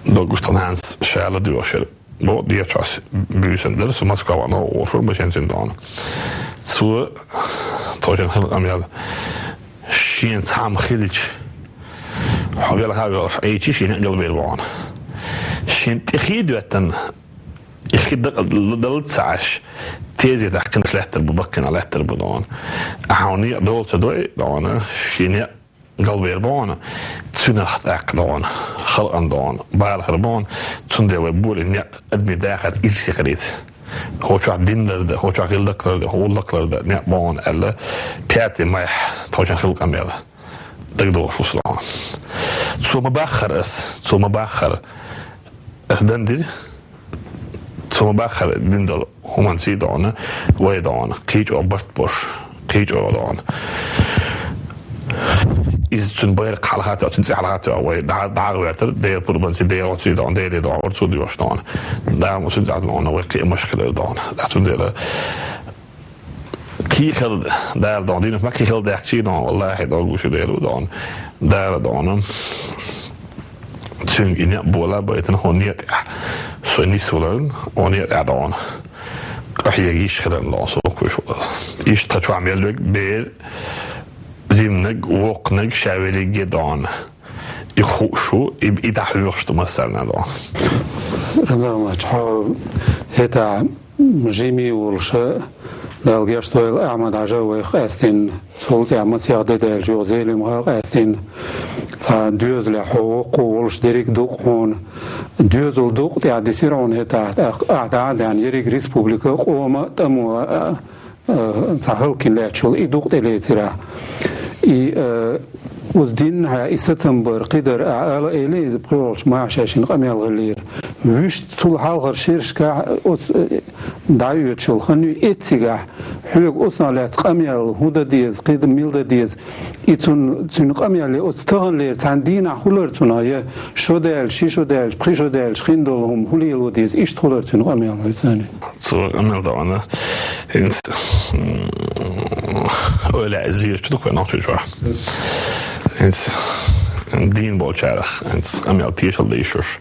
Доггуш тхан нанас ша ладоьгӀуш яра. Бо дечохь буьйсан дара, со Москва ван гӀо гӀошур башенцин дона. Цо тховшан хилла къамел. Шен цхьамма хилча, хьо велха а велуш, Ӏийчи шен некъ галбер бохьана. Шен тӀе хи доьттан, и хи дакъа далла ца Ӏаш, тезетахь кхинаш лаьттар бу, баккхина лаьттар бу дона. Ахьа хьуна некъ дола ца дой дона, шен некъ галбер бохьана, цуьнах тӀаккха дона, халкъан дона, бала хир бохьана, цундела вай болийна некъ адамийн дахар ирсе хилийта. ХӀокху чохь дин дар дан, хӀокху чохь гӀиллакх дар дан, хӀуллакх дар дан, некъ бохьана аьлла, пятый майхь тховшан хилла къамел дагадогӀуш ву со дона. Цо ма баххара ас, цо ма баххара. Ас дан дира. Цо ма баххара дин долу хӀуманций дона, вай дона, кхин чӀогӀа барт бош, кхин чӀогӀа дона. Иза цуьнан байракх хьалха а тоьхна, цуьнан цӀе хьалха а тоьхна, вай дӀа-, дӀа а гӀертара, Делан пурбанций, Делан гӀоций дона, Деле дона, вара цо доьхуш дона. Дала ма цуьнан цӀе дона, вай кхиамаш хилар дона. Цундела кхин хила Дала дона, дийнахь ма кхин хила даьхкичий дона, валлахӀи, долгуш ю Дела ву дона. Дала дона. Цуьнга и некъ бола а байтина, хӀун некъа тӀехь со нисваларна, хӀун некъа тӀехь дона. Къахьега йиш хиларна дона, со воккхуш валар. Иштта тхан чохь мел верг бер, зимнаг, воккханаг, ша веллиг а дона. И хууш ву, и, и дӀахьоьхуш ду массарна дона. Рамзан Ахьмадович, хьо хӀетахь жима а волуш, Дала гечдойла, Ахьмад-Хьажа вайх къаьстина, цул тӀаьхьа мацех де даьлча юха Зелимха къаьстина, цхьа доьзалехь хьо воккха а волуш дерриг а ду-кх хьуна. Доьзал дукъ тӀехь дисира хьуна хӀетахь, тӀаккха ахь дӀа а даьхна, ерриг республика, къоман а, тӀамон а, а, цхьа хӀаллакьхилла лаьтташ йолу и дукъ тӀе лецира. И, а, оцу динна хьан и сацам бар, кхидара, а, ала элира иза пхоьалгӀачу маша шина къамел хиллера. Вуьшта цул хьалхара шерашкахь оцу, а, дӀаоьцуш йолу хан ю эццигахь, хьоьга оцунах лаьцна къамел хӀун дан деза, кхидӀа мила дан деза, и цунна, цуьнан къамел я оцу таханлера цхьана дийнахь хӀун лара цунах, я шо даьлча, ши шо даьлча, пхи шо даьлча хин долу хӀума хӀун лело деза, иштта хӀун лара цуьнан къамел вай царна? Цо къамел дона, хӀинца, м, ойла иза зийрачу ду-кх вайн нохчийчохь. ХӀинца дийна болчарах, хӀинца къамел тешалла дан йиш йолуш,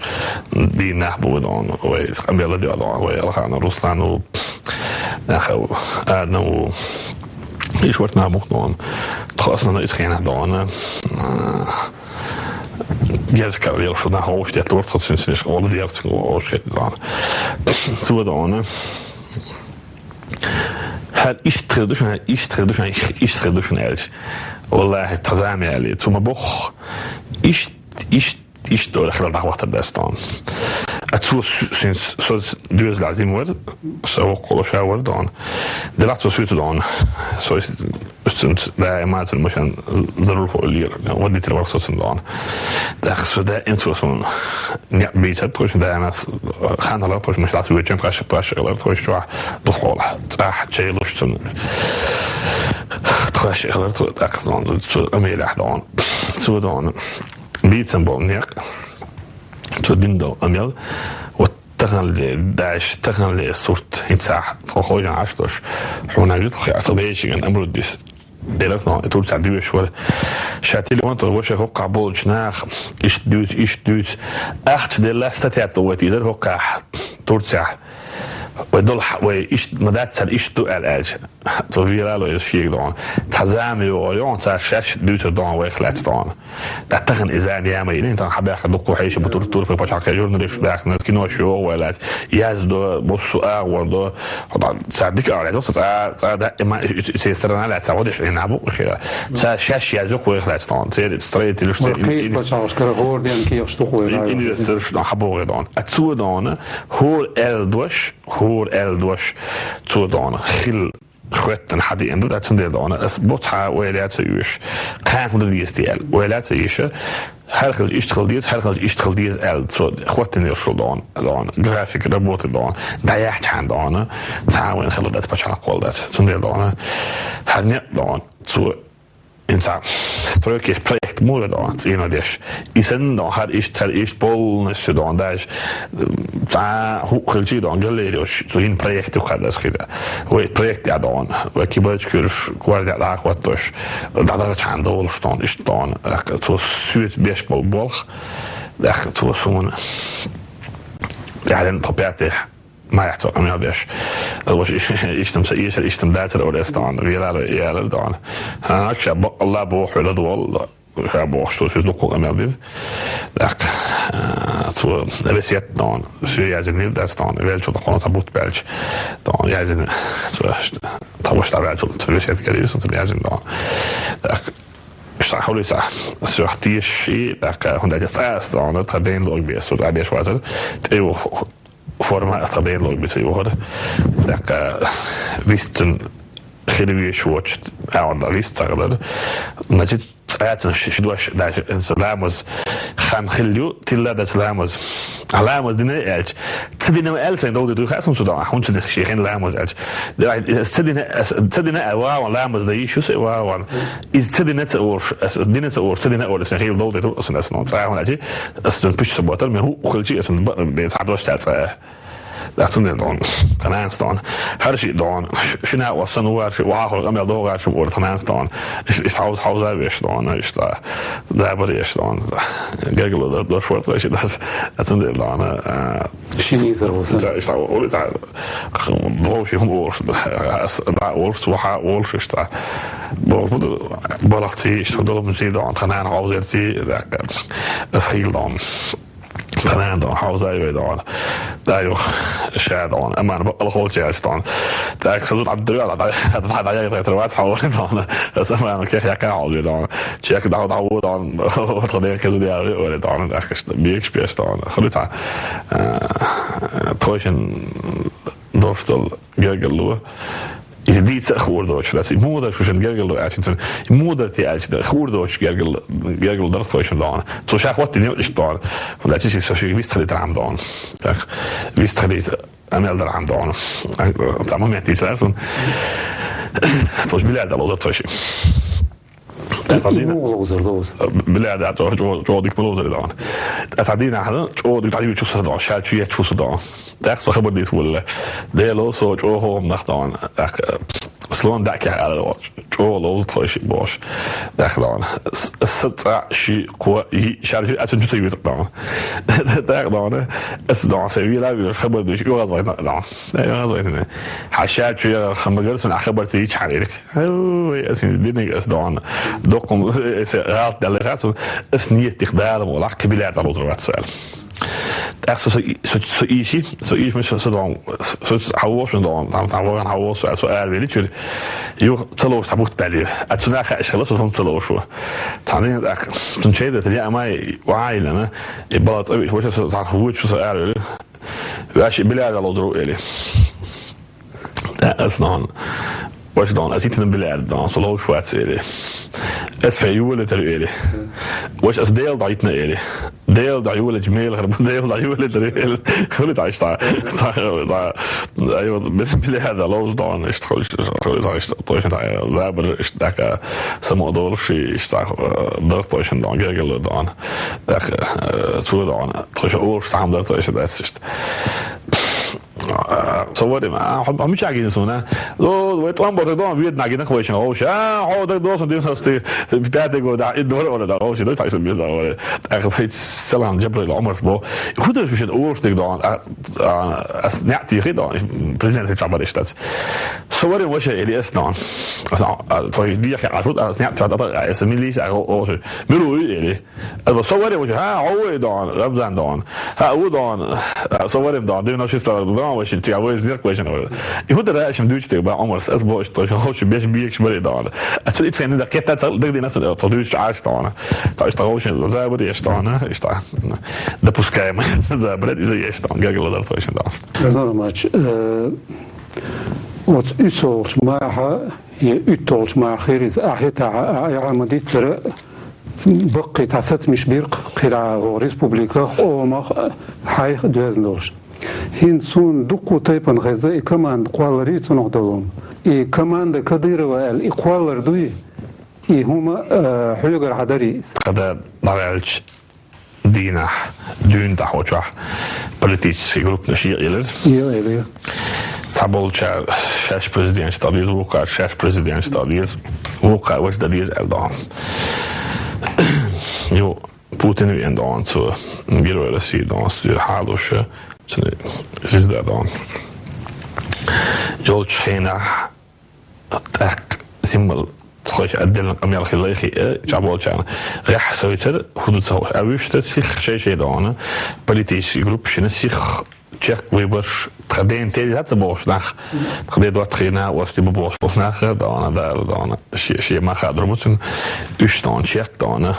дийна нах бу вай дона, вай къамел ладоьгӀна дона, вай Алханов Руслан ву, нах а ву, Адам ву, Иш варт набух дона. Тхо основной исхена дона. Герз кавел шо на хош дет лорд хо син син школа дерц го хош хет дона. Цу дона. Хар ишт хедуш, ишт хедуш, ишт хедуш элч. Валлахи, тазами али. Цу ма бох. Ишт, ишт, ишт дора хила дахвата дастон. А цу син соз дюз лазим вар, со вокколо ша вар дон. Делах цу сюц дон. Со сюц да эмацин машан зарур фо лир. Водитель вар сосын дон. Так, со да эмцу сон. Не бийцат точно да эмас. Ханала точно машла сюечен таш таш элар точно. Духола. Цах чейлуш сон. Таш элар то так сон. Цу амелах дон. Цу дон. Бийцам бол нек. Цу дин дол амел. Вот тахан ле даш, тахан ле сурт. Инца. Хо хо жан аштош. Хуна гит хо асабешин амрудис. Берак но, Турция дивиш вар. Ша телефон то воша хо кабулчнах. Иш дюз, иш дюз. Ахч де ласта тят то вот изер хо ка. Турция. Вай дол, вай иш, мадат сар иш ду ал аль. То вирало иш шиек дон. Тазами орион, та шаш дюз дон вай хлац дон. Та тахан изами яма ини, тан хабах дукку хайши бутур тур фе пачак журналист бах на кино шо вайлац. Яз до, босу а вор до. Ходан садик а лязо, са, са да има се страна ля, са водиш ина бу хира. Са шаш яз вай хлац дон. Се строитель шо. Киш пачак шкара горден ки што хой. Инвестор шо хабо дон. А цу дон. Хор эл дош, хор эл дош. Цу дон. Хил хветтан хади энду да цун дона. Ас бот ха вайляца юш. Кан худа дистиэл. Вайляца юш. Хар хил ишт хил диз, хар хил ишт хил диз эл. Цу хветтан юшул дон. Дон. График работы дон. Да я чан дона. Цавен хил да пачал кол да. Цун дона. Хар не дон. Цу Инца стройки проект мура дон, цина деш. Исен дон, хар ишт, хар ишт полностью дон, даш. Та ху хилчи дон, галериош, цу ин проект у кадас хида. Вай проект я дон, вай кибач кюрш, кварда да хватош. Да да чан дол штон, ишт дон. Цу сюет беш бол болх. Дах цу сумун. Яден топяте. Ма яхту амел беш. Вош иштам са ишер, иштам датер орестан. Вирало ялер дон. Ха, акша бо Алла бо хула дол. Ха бо што сюз дукку амел дир. Так. Цу ресет дон. Сю язин нир дастан. Велчу докон табут белч. Дон язин. Цу табуш та велчу. Цу ресет гери су язин дон. Так. Шта хулиса. Сю хтиш и так хунда дестан. Та ден лог бес. Су да беш вазер. Теу форма астаден лог бис югор. Так вистен хирвиш вочт аонда вист цаглар. Значит, цаятын шидваш даже ламаз хан хилю тилла да ламаз. Ламаз дине элч. Цидине элч ду ду хасун суда. Хун цидине шихен ламаз элч. Цидине цидине ава ламаз да ишус ава. Из цидине ца орш, цидине ца орш, цидине орш хил дол ду сун ас но. Цаун элч. Ас пиш субботар мен ху хилчи ас бен садваш ца. Ацун ден дон, Канаан стон. Хар ши дон, шина васан вар ши, ва хо амел до гар ши вор Канаан стон. Иш иш хаус хаус а веш дон, иш та. Да бар еш дон. Гергело да до шварт веш дас. Ацун ден дон. Шини зер васан. Да иш та ол та. До ши хум орш. Да орш ва орш иш та. Бо бу балахци иш та долум си дон. Канаан хаус эр си да. Ас хил дон. Танаан дон, хьовзай вай дон. Дай юх, ша дон. Аман бо алхол чеш дон. Так сазут аддуя да да да да да да да хьовзай дон. Саман кех яка хьовзай дон. Чек да да дон. Вот хлеб кезу да ори дон. Так что биг спеш дон. Хлита. Точно доштол гергелу. Из дица хурдоч, да, и мудр шушен гергелу ачинцун. Мудр ти ачда хурдоч гергел гергел дар точно дон. Цу шахват не иш дон. Да чи со ши вистхали драм дон. Так. Вистхали амел драм дон. Та момент из версун. Тож билер да лоза точно. Тадина. Билер да то чо дик лоза дон. Тадина хана чо дик тадина чусу дон. Шал чуя чусу дон. Так со хабар дис вулла. Дело со чо хом нах дон. Так. Слон дӀакехь аьлла волчу. ЧӀогӀа ловза тхойшиъ бохуш. ТӀаккха дона. С-, сан цӀа ши, кхо, йиъ, шаржи а цунна чу ца йоьтур дона. ТӀаккха дона. Ас дона, сан вела веш хабар дуьйш, оьгӀаз вайна дона. ОьгӀаз вайна. Хьан ша чу яра хама гар, сан хабар ца йичхьана ирик. Ой, ас диниг ас дона. Доккхум, ас гӀалт даьлла хацу, ас ниет дих Дала мо лахь, кхибилар тӀалур вац аьлла. ТӀаккха со, со, со, со иши, со иши, со, со дон, со, со хьавошу дон, там, там ваган хьавошу, со ара величуьра. Юха ца лошу цхьа бутт баьллера. А цу наха аьш хила, со хӀума ца лошу. Цхьана дийнахь тӀаккха, цун чайда тани амай, ваилана, и бала цӀа виш, ваша со, цхьа вуч со ара велира. Ваьш билар лодуру эли. ТӀаккха ас дон. Ваша дон, ас итна билар дон, со лошу вац эли. Ас хье юлетар эли. Ваша ас Дела дӀаитна эли. Дела дӀа юлечу мелахар, Дела дӀа юлетар эли. Хули тӀа иштта. ТӀа, тӀа, тӀа, айо, бил-, билар да ловза дон, иштта хули, хули тӀа иштта, точно тӀа, забар иштта, тӀаккха само долуш, иштта, э, дар точно дон, гергало дон. ТӀаккха, э, цо дон, точно олуш там дар точно дац иштта. А, со варим, а, хьо, хьо мича гина суна? О, вай тӀом бо даг дон, ведна гина хвайшин гӀовш. А, хьо даг досан дин састи, пятый год, а, и дор вара да гӀовш, дог тайсан бир да вара. ТӀаккха хай салам Джабраил Омарс бо. ХӀу дар шуьшин ош даг дон, а, а, ас неӀ тихи дон, президент хай чабар иштац. Со варим ваша эли эс дон. Ас, а, той дия хай ашут, ас неӀ тихи, а, эс милис, а, о, о, миру эли. Ас бо со варе вача, хьа, хьо ву и дон, Рамзан дон. Хьа, ву дон. Со варем дон, девяносто шестой дон, ваще, тя, вай знак ваще, вай. И худа ра, шим дучте, ба, Омар, ас бо, что, хо, ши, беш, беш, баре дон. А цу ицхен да кета цал, даг дина, со, то дуч, аш дон. То, что, хо, ши, за, баре, что, на, что. Допускаем. За, баре, из, еш, дон, гагла, да, точно, дон. Нормально. Э, вот, и солш, маха, Е уьтталгӀачу махириза ахӀита а, а, а, ма диццара баккхий цхьа сацамаш биркх кхира гӀо республика, къомах, хьайх доьзна долуш. ХӀинца суна дуккха тайпана хеза и команда кхолларий цунах долу. И команда Кадырова аьлла, и кхоллар дуй, и хӀума, а, хьоьгара хьадарий? Кхада дӀаваьлча, дийнахь, дуьйна тӀехь волчохь политический группанаш екъаелира. Екъаелира. Цхьаболчара шаьш президенташ тӀе деза, вукхара шаьш президенташ тӀе деза, вукхара ваша дан деза аьлла дон. Ю, Путин веана дон цо, Герой России дон, цо хьалуша, цуьнан звезда дон. Йолчу хенахь, ТӀаккха символ тхойша отдельно къамел хилла хи, э, чӀагӀболчарна. Гехь сойтар хӀу ду ца хууш. А вуьшта сих шай-шай догӀана, политический группашна сих чек выборш, тха ден тери ца бохуш нах, тха де доттагӀий на, оцу типа бохуш болу нах, догӀана, дала догӀана, ши-, шен маха дурмуцун, уьш догӀана, чек догӀана,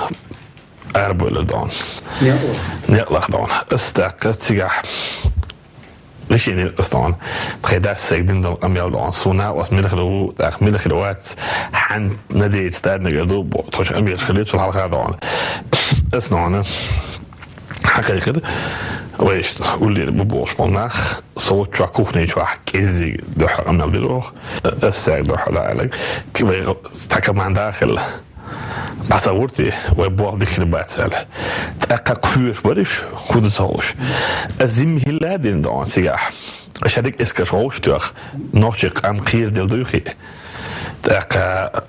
арабевлла догӀана. Некъ лаха. Некъ лаха догӀана. Ас тӀаккха цигахь Решение ас догӀана. Тхайн дас сайга дина долу къамел догӀана. Суна ас мила хир ву, тӀаккха мила хир вац, хьан надеяться даднагар ду, бо, тхо шу амираш хили, цу хьалха догӀана. Ас догӀана. Хьакхайкхира, вайшна, уллера бу болуш болу нах, со чохь кухни чохь кӀеззиг дуьхьа къамел дира оха. Ас сайга дуьхьа даьллаг. Ки вай цхьа команда а хилла. ДӀа ца гӀуртий, вай болх дихкина бац аьлла. ТӀаккха кхоьруш бара уьш, хӀу ду ца хууш. Ас зимма хилла а дина догӀана цигахь. Ша дика эскарш гӀовш тоьхна, нохчийн къам кхераделла дуй хи. ТӀаккха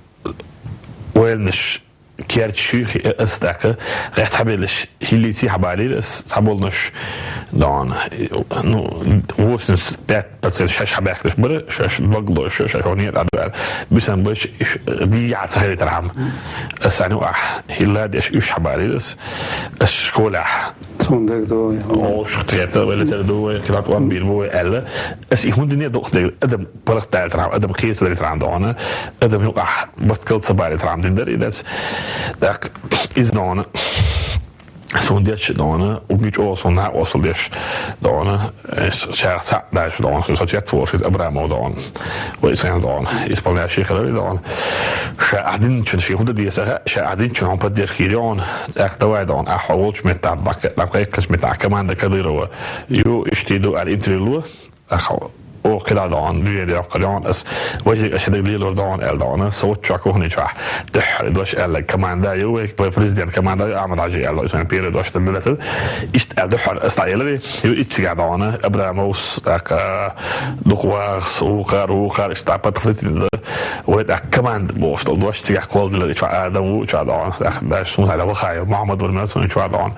ойланаш керчаш юй хи, ас тӀаккха гӀехь цхьабеллаш хӀиллийций хьабалийра ас, цхьаболнаш догӀана. Ну, восемьдесят пять процент шаьш хьабаьхкинарш бара, шаьш багло, шаьш, шаьш хьо некъа дӀа. Бисам бач, иш дийя ца хилийтархьама. Ас санна юкъахь хӀилла деш уьш хьабалийра ас. Ас школехь. Цундела ду. Ош тхета, вай летара ду, вай килат ван бир бу, вай аьлла. Ас и хӀун дуьне дукха дерг, адам паргӀат далийтархьама, адам кхеца далийтархьама догӀана, адам юкъахь баткал ца балийтархьама дина дара и дац. ТӀаккха иза догӀана. Суна деш догӀана, угги чӀогӀа суна накъостал деш догӀана, ас шаьрах цхьаъ даьлча догӀана, со цец волуш иза Абрамов догӀана, вай цхьаьна догӀана, исполняющий хиларе догӀана. Ша ахь динчун шен хӀу дан деза хаьа, ша ахь динчун хьуна поддержка йир йогӀана, цӀаьхха давай догӀана, ахь хьо волчу меттахь, даккха, даккха кхечу меттахь команда Кадырова ю, иштта ду аьлла интервью ло. Ахьа, Оха кхидӀа дӀаана, движение йоккхур дӀаана, ас вежарий аша дерг лелор дӀаана аьлла дӀаана, со вуд чохь кухни чохь дуьххьара дош аьлла команда ю вай, вай президент команда ю, Ахьмад-Хьажи аьлла, иза вайн первый дош дан дерасар. Иштта аьлла дуьххьара ас дӀаэлари, ю иццигахь дӀаана, Абрамовс, тӀаккха, Дукхвахас, вукхар, вукхар, иштта подхватить дан, вай тӀаккха команда бохуш долу дош цигахь кхолладелира, и чохь Адам ву, и чохь дӀаана, тӀаккха даш суна хьайна вахай, Мухьаммад вара мел цунна чохь дӀаана,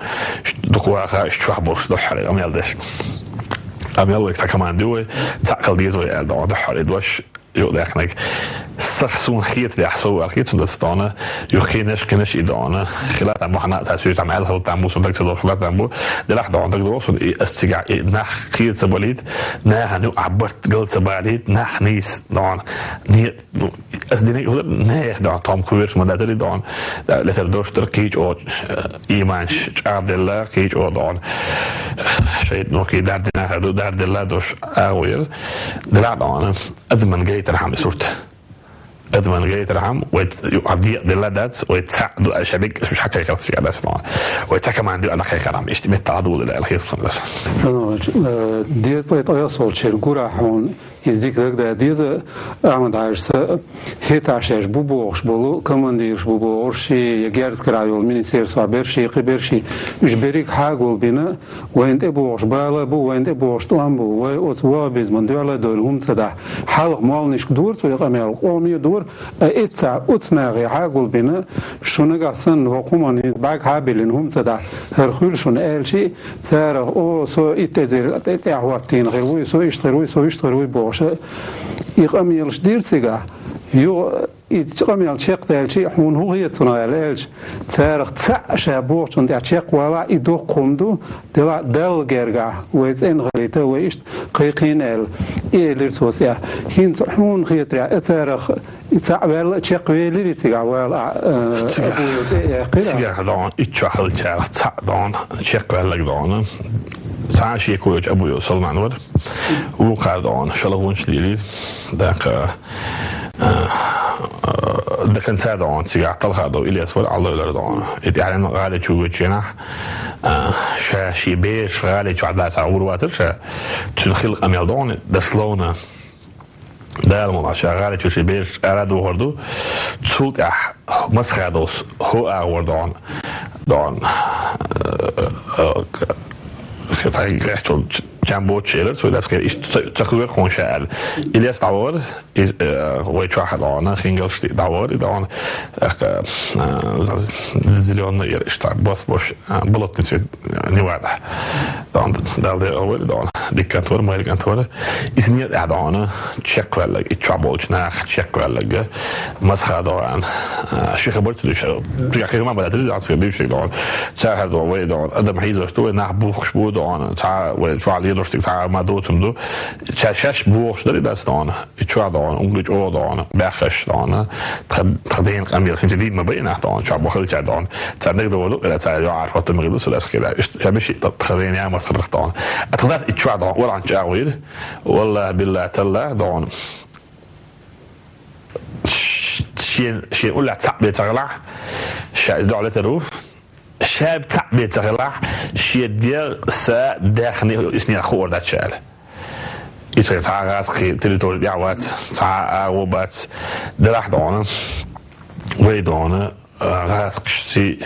Дукхваха, иштта чохь болуш дуьххьара къамел деш. Къамел вай цхьа команда ю вай, цхьаъ хила деза вай аьлла дӀаана дуьххьара и дош юкъадаьккхинарг. Сах суна хетарехь, со аьлла хета цунна дац дӀаана, юха кхинаш, кхинаш и дӀаана. Хила там бахьана а цхьа суьйта там аьлла хила там бу, со даг ца долуш хила там бу. Делахь дӀаана дагадогӀу суна, и ас цигахь и нах кхера ца балийта, нахана юкъахь барт гал ца балийта, нах нийса дӀаана. Не, ну, ас динарг хӀудар нех дӀаана, тхьовма кхоьруш ма дацара и дӀаана. Летар дош дара кхечу оцу, э, ийманаш чӀагӀделла, кхечу оха дӀаана. Шайтано кхин дардина хир ду, дардилла дош агӀо яра. Дара дӀаана. Адаман гайтархьама и сурт. Адаман гайтархьама, вай ц-, ю-, а декъаделла дац, вай цхьаъ ду, аша биг, аша хьакхайкхарц я дац дӀаана. Вай цхьа команда ю, ана кхайкхархьама, иштта меттахь а дула аьлла хета суна дац. Ну, э, деза тӀе тӀе ясолчеран гура хьуна, иза дика дагадаа деза, Ахьмад-Хьажас хӀетахь шаьш бу бохуш болу, командираш бу бохурш, я герз карахь йолу министерствахь берш, кхин берш, уьш берриг хьагулбина, вайна тӀе бохуш бала бу, вайна тӀе бохуш тӀом бу, вай оцу ваххабизман дуьхьал а довлу хӀума ца дахь. Хьалха молнишка дора цо и къамел, къоме а дора, а эццахь оцу нахе хьагулбина, шу нагахь санна хӀокху хӀуманна бӀаьрг хьабиллина хӀума ца дахь, хӀара хуьлу шуна аьлча, царах, о, со итт эзар тӀе-, тӀехӀоттийна хир вуй, со иштта хир вуй, со иштта хир вуй бохуш, и къамелаш дира цигахь. Юха и къамел чекхдаьлча, хьуна хӀун хета цунах аьлла аьлча, царах цхьаъ ша бохучунна тӀехь чекхвалахь, и доккха хӀума ду, делахь Далла гергахь, вай цӀена хилийта, вай иштта кхайкхийна аьлла, и элира цо тӀехь. ХӀинца хьуна хетарехь, и царах и цхьаъ ваьлла а чекхвелира и цигахь вала, а, а, Цигахь. Абу Йо цӀе а яьккхира. Цигахь дӀаана, итт чохь хилчарах цхьаъ дӀаана чекхваьлларг дӀаана. Цхьа а шеко йоцуш Абу Йо Салман вара. Вукхара дӀаана шалхонаш лелийра. ТӀаккха, а, а, до конца дӀаана цигахь талха дов Илес вара, Ӏаллойла дӀаана. И тӀаьхьарниг гӀали чу вуьйчу хенахь, а, ша шен бераш гӀали чохь дацахь гӀур вацара ша. Цуьнан хилла къамел дӀаана, дословно. Дала мукъалахь, ша гӀали чу шен бераш ара а дохур ду. Цул тӀаьхьа Масхадовс хӀо агӀор дӀаана, дӀаана, э, э, э, цхьа гӀехчул чам боцуш элира, цо дас кхин иштта ца, ца кхоьру хьуна ша аьлла. Илес дӀавахара, иза, э, вай чохь дӀаана, хингалш дӀавахара, и дӀаана, э, э, зелёный яра иштта, бос бош, э, болотный цвет, э, Невада. ДӀаана, Дала декъал войла, дӀаана. Дика кӀант вара, майра кӀант вара. Иза некъа тӀехь дӀаана, чекхваьлларг, и чохь болчу наха чекхваьлларг, Масхадов аьлла, а, ши хабар ца дуьйш, цигахь кхин хӀума баьлла ца дуьйш, дӀа ца дуьйш дӀаана. Цара хьара дӀаана, вай дӀаана, адам хьийзош ду, вай нах бухкуш бу дӀаана, цхьа вай чохь лелош дерг цхьа ма доцург ду. Цара шаьш бохуш дара и дац дӀаана. И чохь дӀаана, угги чӀогӀа дӀаана, баьхкаш дӀаана, тхан, тхан ден къамел, хӀинца дийна ма байна нах дӀаана, чохь бохуьлчара дӀаана. Царна дагадогӀур ду, ира цара йоӀар хӀоттам хила ду, со дас хила. Иштта, ша миши тхан ден ямарт хиларх дӀаана. А тхан дас и чохь дӀаана, орахь чӀагӀвийра. Валлахь, биллахь, таллахь, дӀаана. Шен, шен уллехь цхьаъ бен ца хилахь, ша иза дохьа летар ву. Ша цхьаъ бен ца хилахь, шен дегӀ, са, даьхни, исс нах хуур дац ша аьлла. Исхир цхьа а гӀазкхийн территори тӀехь вац, цхьа а агӀо бац, делахь дӀаана. Вай дӀаана, гӀазкхашций,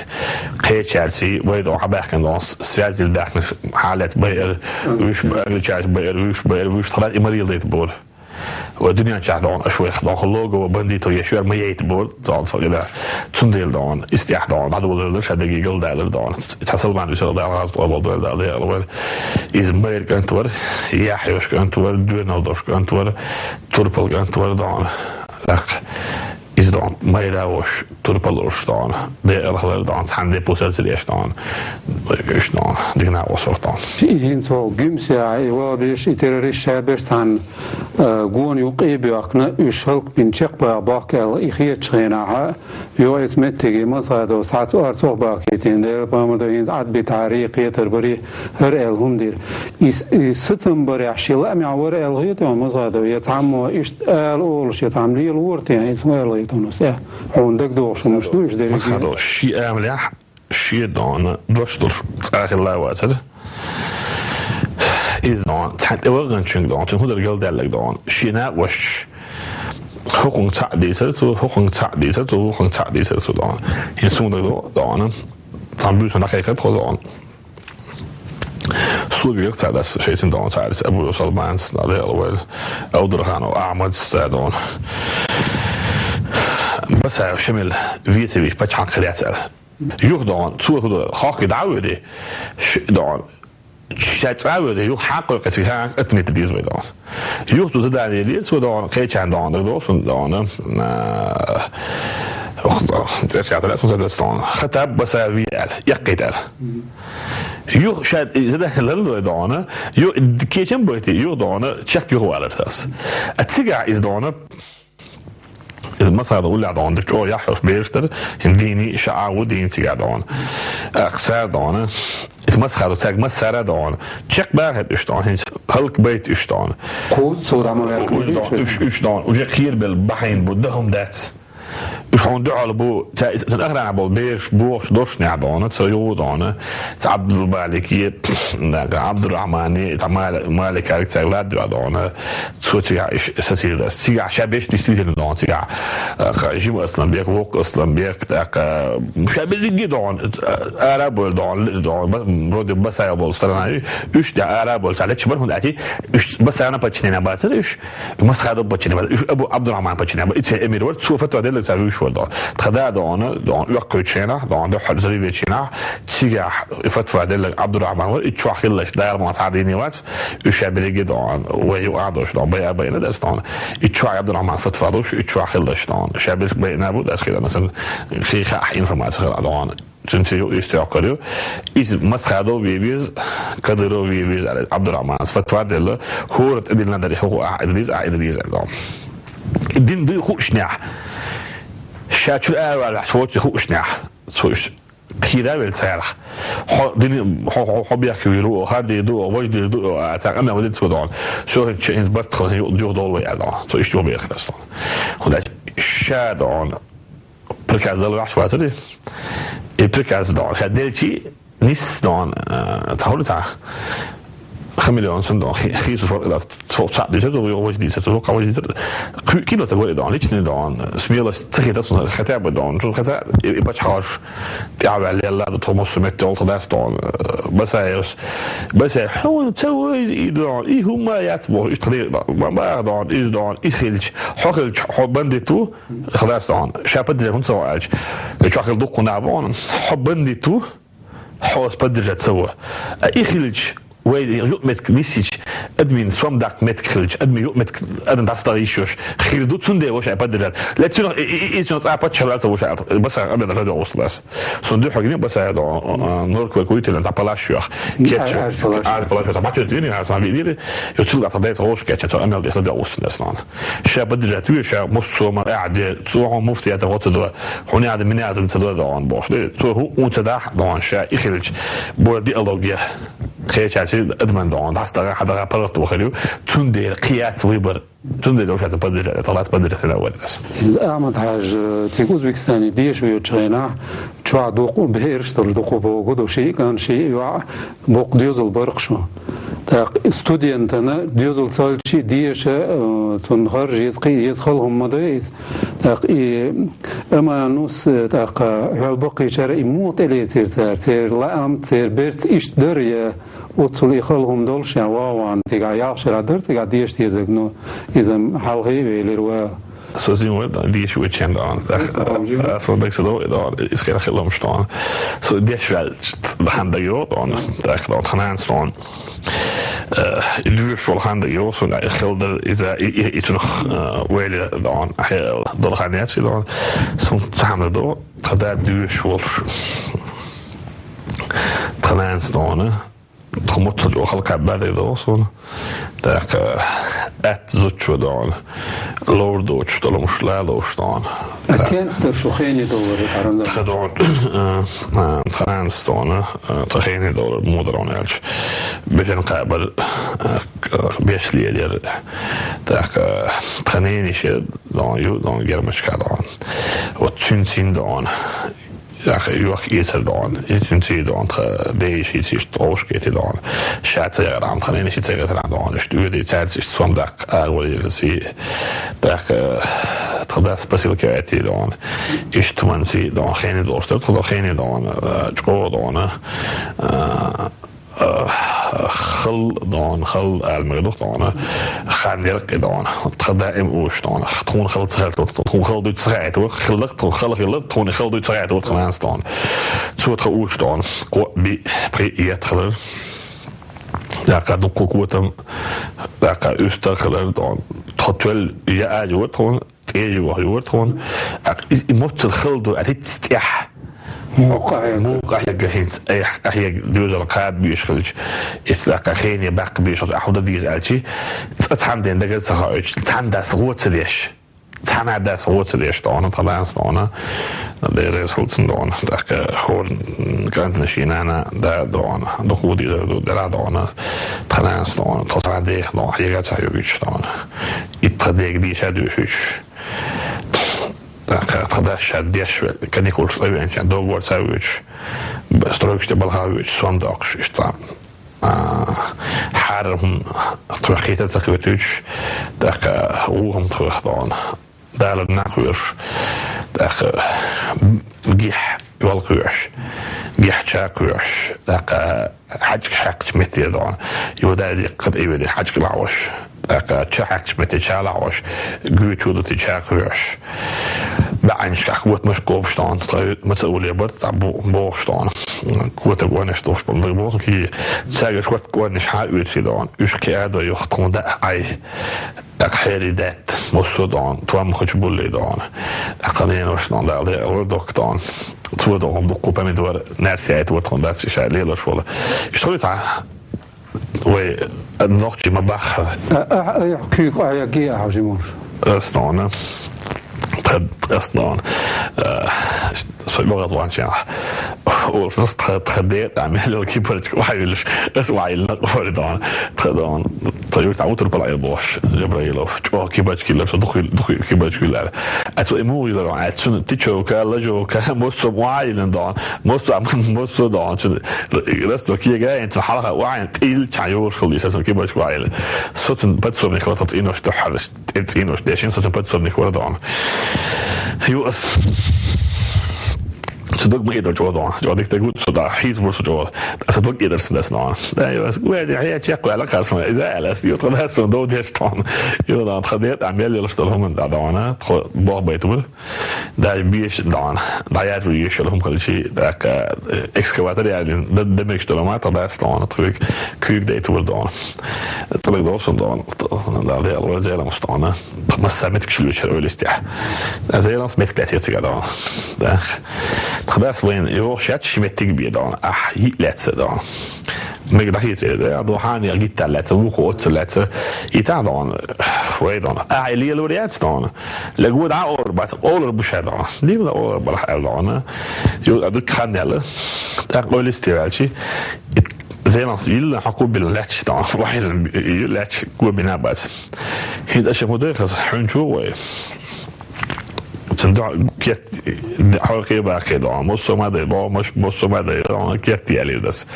кхечаьрций, вай дӀаана хьабаьхкина дӀаана, с-, связь йила баьхкинарш хьалаьцна байар, вуьш байар, англичанаш байар, вуьш байар, вуьш тхара и марийла дайта бора. Вай дуьнен чохь дӀаана, аша вайх дӀаана, логово бандитов еш вер ма яйта бора, цӀалца хила. Цундела дӀаана, исс тӀехь дӀаана, дӀадолалура, ша дерриге галдалура дӀаана. Цхьа Салман висар Дала гӀазот къобал дойла Дала декъала вайла. Иза майра кӀант вара, яхь йош кӀант вара, доьналла дош кӀант вара, турпал кӀант вара дӀаана. ТӀаккха иза дӀаана майра а вош, турпал а луш дӀаана. Декъала хилар дӀаана, цхьана де пусар ца деш дӀаана. Уьш дӀаана, дика накъосталла дӀаана. ХӀинца хӀокху Гуьмсехь и ваххабиш, и террорист ша берш цхьана, э, гона юккъе а боьхкина, уьш хӀаллакбина чекхбаха бохку аьлла, и хетачу хенахь, йо, эца меттиге Масхадовс цхьацца ор цох бахкийтина, дера, Памадов хӀинца Ӏад битахьара, кхетар бара, хӀара аьлла хӀума дира. И с-, и сацам барехь шен лаамехь вара аьлла хета хьуна Масхадов, я цхьаммо иштта ала олуш, я цхьамма лела вора те, иза хӀун аьлла хета хьуна аса? Хьуна дагадогӀуш хӀумнаш ду уьш дерриг? Масхадов шен амалехь, шен дӀаана дош долуш цкъа а хилла а вацара. Иза дон, цхьа тӀе вагӀанчуьнга дон, цуьнан хӀун дара галдаьлларг дон. Шена а ваша. ХӀокхунга цхьаъ дийцар цо, хӀокхунга цхьаъ дийцар цо, хӀокхунга цхьаъ дийцар цо дон. ХӀинца хӀун дара дон. Цхьана буьйсанна дӀакхайкхар тхо дон. Слуги векъ цара дас шайцин дон, цара Абу Салманс, Надел Вел, Абдураханов Ахмадс, цара дон. Басаев Шамил вецавеш пачхьалкх хир яц аьлла. Юха дон, цо хӀу дон, хохки дӀа а воьди, ш-, дон, ша цӀа а воьди, юха хьакхойкхи цига хьан отметить деза вай дон. Юха цу задание деза, цо дон, кхечан дон, даг дон, сун дон, а, ох, дон, цӀерш яцара, сун цӀердас дон. Хатаб Басаев аьлла, яккхийта аьлла. Юха ша задание лан дой дон, ю-, кечан байти, юха дон, чехка юха валар тас. А цига из дон, Иза Масхадов уллехь дон, ди чӀогӀа яхь йолуш бераш дара, хӀин дийна ша а ву дийна цига дон. Ах, сара дон. Иза Масхадов цаьрга массара дон. Чекх бахар уьш дон, хӀинца хӀаллак байта уьш дон. Кхуза цо дӀа ма ваьккхина Уьш дон, уьш, уьш дон, уже кхерабелла бахьийна бу, дахум дац. Уьш хьуна дуьхьал бу, ца, цун охрана болу бераш бохуш дошнехь дон, ца юху дон. Цхьа Абдулмалике, Абдурахмане, цхьа Мали-, Малика цаьрга ладоьгӀна дона. Цо цигахь иш сацийра ас. Цигахь ша беш действительно дона. Цигахь, а, ха, жима Асланбек, воккха Асланбек, тӀаккха, ша берриге дона, а, ара а болу дона, дона, ба-, вроде Басаев болу сторона, уьш тӀе ара а болу, ца лечу бар, хӀунда аьлча, уьш Басаевна подчинение бацара уьш. Масхадов подчинение бацара, уьш Абу Абдурахман подчинение бацара, и цхьа эмир вара, цо фатва делла ца вуьш вара дона. Тхада дона, дона, оьккхуьйту шенах, дона, дуьххьара зари вечинах, цигахь и фатва делла Абдурахман вара, и чохь хиллаш, Дала ма цхьа дийне вац, уьш ша берриге дона, вай ю а дош дона, бай а байна дас дона. И чохь Абдурахман фатва луш, и чохь хиллаш дона. Ша берш байна бу дас хилана, сан хи хаахь информация хила дона. Цуьнца ю, иштта йоккхур ю. Иза Масхадов ве веза, Кадыров ве веза, аьлла, Абдурахманас фатва делла, хӀора тӀедиллина дара, хӀокху ахь ира деза, ахь ира деза, аьлла. И дин дуй хуушнехь. Ша чуьра араваьллехь, цо цу хуушнехь. Цо уьш кхийра велла царах. Хьо дин, хьо, хьо, хьо бехке вийр ву, хӀара дийр ду, важа дийр ду, а, цхьа къамел вадина цо дона. Со хӀинца, хӀинца барт хила, юха долу вай, аьлла. Цо иштта юха бехк дас дона. ХӀунда аьлча ша дона. Приказ дала ваьхьаш вацара. И приказ дона, ша делчи, нис дона, э, цхьа хуьлу цхьа. Хамелеон сан дона, хи-, хийсу шор ила, цо цхьа дийца, цо йо вожа дийца, цо кхавожа дийца. Кху-, кино ца гори дона, личный дона, смелость, ца хета сун, хотя бы дона, цо хотя, и, и пачхьалаш, тӀаьхьаваьлла, елла, да, тхо массо метте олу тхо дац дона, э, Басаевс. Басаев, хьуна ца вайза и дона, и хӀумма яц боху, иштта хилла дона, ма баха дона, из дона, и хилча, хьо хилча, хьо бандит ву, Халас, он. Ша поддержать хӀунда ца во аьлча? Вай чохь хила дуккха нах бу, он. Хьо бандит ву, хьо ас поддержать ца во. А и хилча, вай юкъаметтиг нисича, админ сом даккха меттиг хилча, админ юкъаметтиг адам дӀасадала йиш йолуш хир ду, цундела во ша поддержать. Ле цуьнах, и, и, и, и цуьнах цкъа паччахьалла ца во ша, Басаев къамел хаза вусталас. Сон дуьхьа гина Басаев дон, а, Норковый куйтилан цхьа палаш йох. Кечча, аз палаш. Аз палаш йох. Бачуьра тӀе вини, аз сан видели. Ю цул гӀата дайца гӀош кечча, цо амел дехта да устун дас нон. Ша поддержать вир, ша муссо ма аьде, цо хьо муфтиятан гӀо ца до, хьуна яда минятан ца до дон бохуш. Цо хӀу ун ца дахь дон, ша и хилча, бо диалоге. Кхечаьрци адаман дон, дас дага, хьадага паргӀат вахар ю. Цундела кхияц выбор. Цундела уьш поддержать, талац поддержать ца варгас. Ахмад-Хьажа цига Узбекистане деша веачу хенахь, чохь дукха бераш долу, дукха богу ду, ши кан, ши йоӀ, боккха доьзал барх шу. ТӀаккха студентана доьзал ца хилча деша, э, цунна харж еза, кхин еза хала хӀума ма дай иза. ТӀаккха и Аманус, э, тӀаккха хьол баккхийчара и муха тӀелецира цара, церан лаам, церан берц иштта дара я Оццул и хала хӀума долуш шен вогӀу ван, цигахь ялх шера дара, цигахь деша дезарг, ну, иза хьалхе а велира ван. Со зин вай дан, деша вай чен дан. Ас ван даг са довай дан, иза хила хила хӀумаш дан. Со деш ваьлча, хан даг йо дан, так дан, ханан сон. Э, и дуьйш вол хан даг йо, сон, и хила дар, иза, и, и, и цунах, э, вайли дан, хел, дол хан яц дан. Сон цхьана до, тха да дуьйш волуш. Тха нанас дона, тхо муццал чӀогӀа халкъа баьрре догӀу суна. ТӀаккха атта зудчо дона, ловр доцуш долу муш лалуш дона. А кенстер шу хене довлар, хӀара дан? Тха дона, а, а, тха нанас дона, а, тха хене довлар, муха дара аьлча. Бежан кхабар, а, беш лелера. ТӀаккха тха нениш дона, ю дона, гермашка дона. Вот цуьнан син дона. яха, йохк-эцар дона, и цуьнций дона, тха дейиш, йициш, тховш кети дона. Ша ца яра, тха нениш ца яра дона, иштта уьди цаьрца иштта сом даккха, агӀо йилси, тӀаккха, тха дас посылка эти дона. Иштта манци дона, хени долуш дара, тха дона хени дона, чӀо дона. Хал дона, хал ала мегар ду дона, хан яркъи дона. Тха даим уш дона. Тхуна хал ца хилла, тхуна хал дуьйцу ца хаьа, хиллах, тхуна хал хилла, тхуна хал дуьйцу ца хаьа, тха нанас дона. Цо тха уш дона. Кхо, би, пхи, ет хилар. ДӀаккха дуккха котам, дӀаккха уьстагӀ хилар дона. Тхо тоьл я а юр тхуна, тӀе а юха юр тхуна. ТӀаккха и, и моццал хала ду, а хӀинца тӀехь. Муха къахьега? Муха къахьега хӀинца, айхь къахьега доьзал кхаба беш хилча. Иза тӀаккха хене баккха беш хилча, ахьа хӀун дан деза аьлчи, цкъа цхьана ден дагара ца хоуьйтуш, цхьана дас гӀо ца деш. Цхьана дас гӀо ца деш дона, тха дас дона. Дера реза хила цун дона. ТӀаккха хӀора кӀантана шен нана да дона. Дукха дезар ду, дера дона. Тха нанас дона. Тхо цхьана деха дона. Хьега ца хьоьгуьйтуш дона. Итт тха дега дийша дуьшуьйтуш. ТӀаккха тха дас ша деш ве-, каникулаш цӀа веанча, догор ца воьдуш, стройкаш тӀе балха воьдуш, сом доккхуш, иштта. А, хьарам хӀума тхох кхета ца кхетуьйтуш, тӀаккха вухам тхох дона. Дала нах веш, тӀаккха гихь йолх веш, гихь чакх веш, тӀаккха хьаьжкӀа хьаькхча метте дона. Йода диккха тӀе веде хьаьжкӀа лахьош. ТӀаккха ча хьаькхча метте ча лахьош. Гуьйчу дути чакх веш. БаьӀанашкахь котмаш кхобуш дона. Тха ма ца уле бар, цхьа бу-, бохуш дона. Кота гонаш дохуш бан, боху ки. Цаьргаш кот гонаш хьа уьрси дона. Уьш кхиа до юхтхун да Ӏай. ТӀаккха хьери даьтта, муссо а дона, том хучу булли дона. ТӀаккха ненош дона, дала де, ала докка дона. Цо дона, дуккха помидор, нарсияйта вара тхуна дац, ша лелаш вола. Иштта хуьлу цхьа, вай, нохчий ма баххара. А, а, а, куьйга а, я, геа а, хьажи муш. Ас дона. Тха, ас дона. Э, со богас ванча. Олуш, тха, тха декъа, мел йолу кибарчка охьайиллаш, ас охьайиллина къори дона. Тха дона. Тха юрта утур пала ил бохуш, Жабраилов. ЧӀогӀа кибарчка йиллар, со духу, духу кибарчка йиллар. А цо и муха йиллар, а цуьнан тичовка, лажовка, моссом охьайиллина дона. Моссом, моссо дона. Цуьнан расту кега, ин цу хьалха охьайна, тӀил чхьа йогӀуш хила дийша, цуьнан кибарчка охьайилла. Со цуьнан подсобник вара, тха цӀенош тӀехьара, цӀенош дешина, со цуьнан подсобник вара дона. Ю ас. Цу дог ма эдар чӀо дона. ЧӀо дик тегу цу да. Хьийз бур цу чӀо. Аса дог эдар сан дас дона. Да, ю ас. Гуэди, хья чек вала касма. Иза алас. Ю тхо дас сан дов деш дона. Ю дона, тха дет, а мел елаш дона, хуман да дона. Тхо бох байтур. Да, беш дона. Да, я жу ешал хум халчи. Да, ка, экскаватор я, да, да мекш дона, ма, тха дас дона. Тхо куьйг дайтур дона. Цалаг дов сан дона. Да, да, алва зелам дона. Масса меттигаш луьйчура ойла истехь. Зеланс меттиг лаьцна цига дона. Да. Тха дас вайн йохуш яц ши меттиг бе дона. Ахь, йиъ лаьцна дона. Мега дахийца эда, я дохьан я гиттар лаьцна, вуху оццу лаьцна. И та дона. Вай дона. Ахь, и лелур яц дона. Лего да ор бац, олур буша дона. Дим да олур балах эл дона. Ю а дукха хан яла. Так ойла истевалчи. Зеланс йилла хьакху билла лаьцна дона. Вахьилла лаьцна го бина бац. ХӀинца аша хӀун дехас, хьуьнчу вай? Цун дуьхьа керт хьокхе баккхе дона, муссо ма дай, бо, маш, муссо ма дай, дона, керт ялир дас.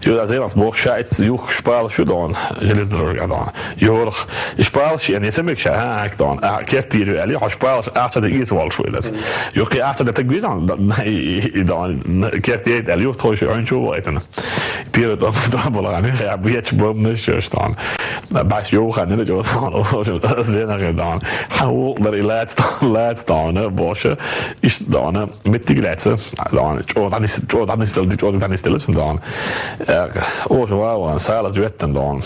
Юда зелас бох шаиц юх шпалаш ю дона, железнодорожник дона. Йорах, шпалаш ян, яса мекша, а, ак дона. А, керт йир али, хьо шпалаш ахча да ийс волш вай дас. Юхи ахча да тагвизан, и, и, и, дона, керт яйт али, юх тхойш хьуьнчу вайтана. Первый дом, дом была, а я бьеч бом на ещё что он. Баш йоу хан не чё он, зена хан дон. Хау дар и лац, лац дон, боша. Иш дон, меттиг лац, дон. Чё данис, чё данис, чё данис, дон. О, вау, вау, сала зветтен дон.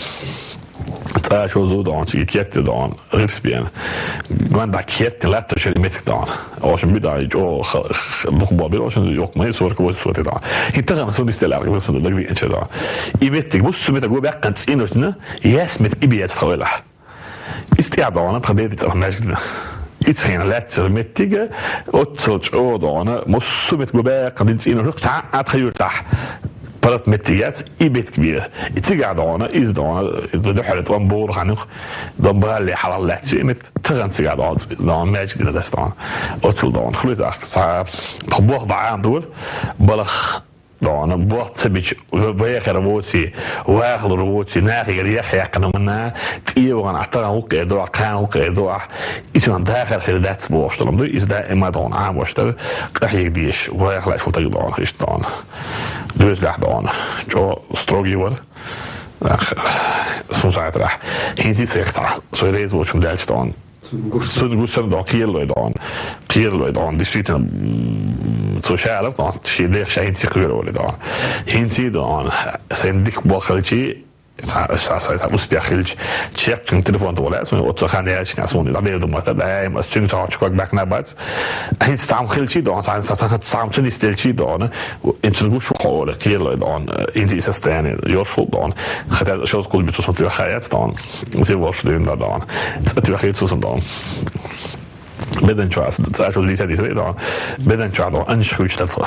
Цаьш вазу дон, чиги керти дон. ГӀирс бен. Гуьнда керти лаьтташ меттиг дона. Ошан бида, и чӀо х-, х-, дух бо бир, ошан йокмай, сорка восемь сотый дона. И тагана сун дистелар, гӀирс сан даг виъча дона. И меттиг, муссу меттиг го бяхкан цӀиношна, яс мет и бияц тхойла. Истя дона, тха деди цӀа межгдна. Ицхин лаьтташ меттига, оццал чӀо дона, муссу мет го бяхкан дин цӀинош, цхьа а тха юртахь. паргӀат меттиг яц, и бетка бийра. И цигахь догӀана, иза догӀана, дуьхьал тӀом бора ханух, дом балле хьалха лаьцча, и меттиг тахана цигахь догӀана, догӀана маьждиг дина дац догӀана. Оццул догӀана. Хуьлуьйту ахка цхьа, тхо бох баӀам дур, балах догӀана, бох ца бича, ва-, вехар воций, вахалур воций, нахигара яхъяьккхина хӀума, тӀе вахана, ахь тахана хӀуъа эр ду ахь, кхана хӀуъа эр ду ахь, и цуьнан дахар хир дац бохуш долу ду, иза даима догӀана Ӏамош дара, къахьега дезаш, ваха лаьа шул таг догӀана, иштта догӀана. Доьзалехь догӀана, чӀогӀа строгий вара. Ах, сун сайтарахь. ХӀинца а цхьа, со реза волчун даьлча догӀана. Цунна гуш санна догӀана, кхералой догӀана. Кхералой догӀана. Действительно, м, цо ша алар догӀана, шен дех ша хӀинца кхоьру олий догӀана. ХӀинца а догӀана, сайн дика болх хилчий, цхьа, аса, аса, аса успех хилча, чекх цуьнга телефон тӀе валаьа, суна оццу хан яьлча, суна дӀадер ду ма-, даим ас цуьнга цхьа чукаг баьккхина бац. ХӀинца цхьа хӀума хилчий догӀана, цхьа, цхьа, цхьа, цхьа хӀума ца нисделчий догӀана, ин цунна гуш ву кхо олий, кхералой догӀана, ин ди состояние, йош ву догӀана. Хотя шозза кхуза биту сан тӀе ваха яц догӀана. Зе волуш дуьйна дар догӀана. ЦӀа тоьхий цу сан догӀана. Бедан чохь аса, цӀа шозза дийца дийцарий догӀана. Бедан чохь догӀана, аннаш хуьйцуш дара тхо.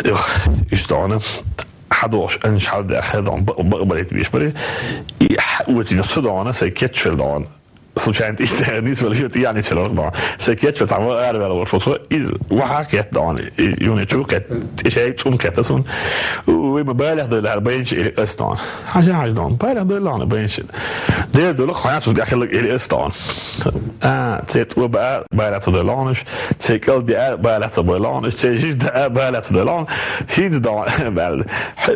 Йох, уьш догӀана. ХьадогӀуш аннаш хьалдаьхна догӀана, ба-, бакъбарийта беш барий. И хьа-, оцина со догӀана, сайн кечвелла догӀана. Случайно тӀе нийсвелла, хӀара тӀе яа нийсвелла вара догӀана. Сайн кечвелла цхьа ва араваьлла волуш ву со, иза вахьа кхетта догӀана. И юххе чу кхетта, тӀе шайн цӀум кхетта суна. Уй, ма балех дойла хьара байнаш или ас догӀана. Хьажа, хьажа догӀана. Балех дойла хьуна байнаш. Дера долу хьан цу тӀехь хилларг или ас догӀана. А, церан тӀо баа, балех ца дойла хьуна уьш. Церан кӀал деа, балех ца бойла хьуна уьш. Церан жижиг даа, балех ца дойла хьуна. ХӀинца догӀана, баьлла. Хьо,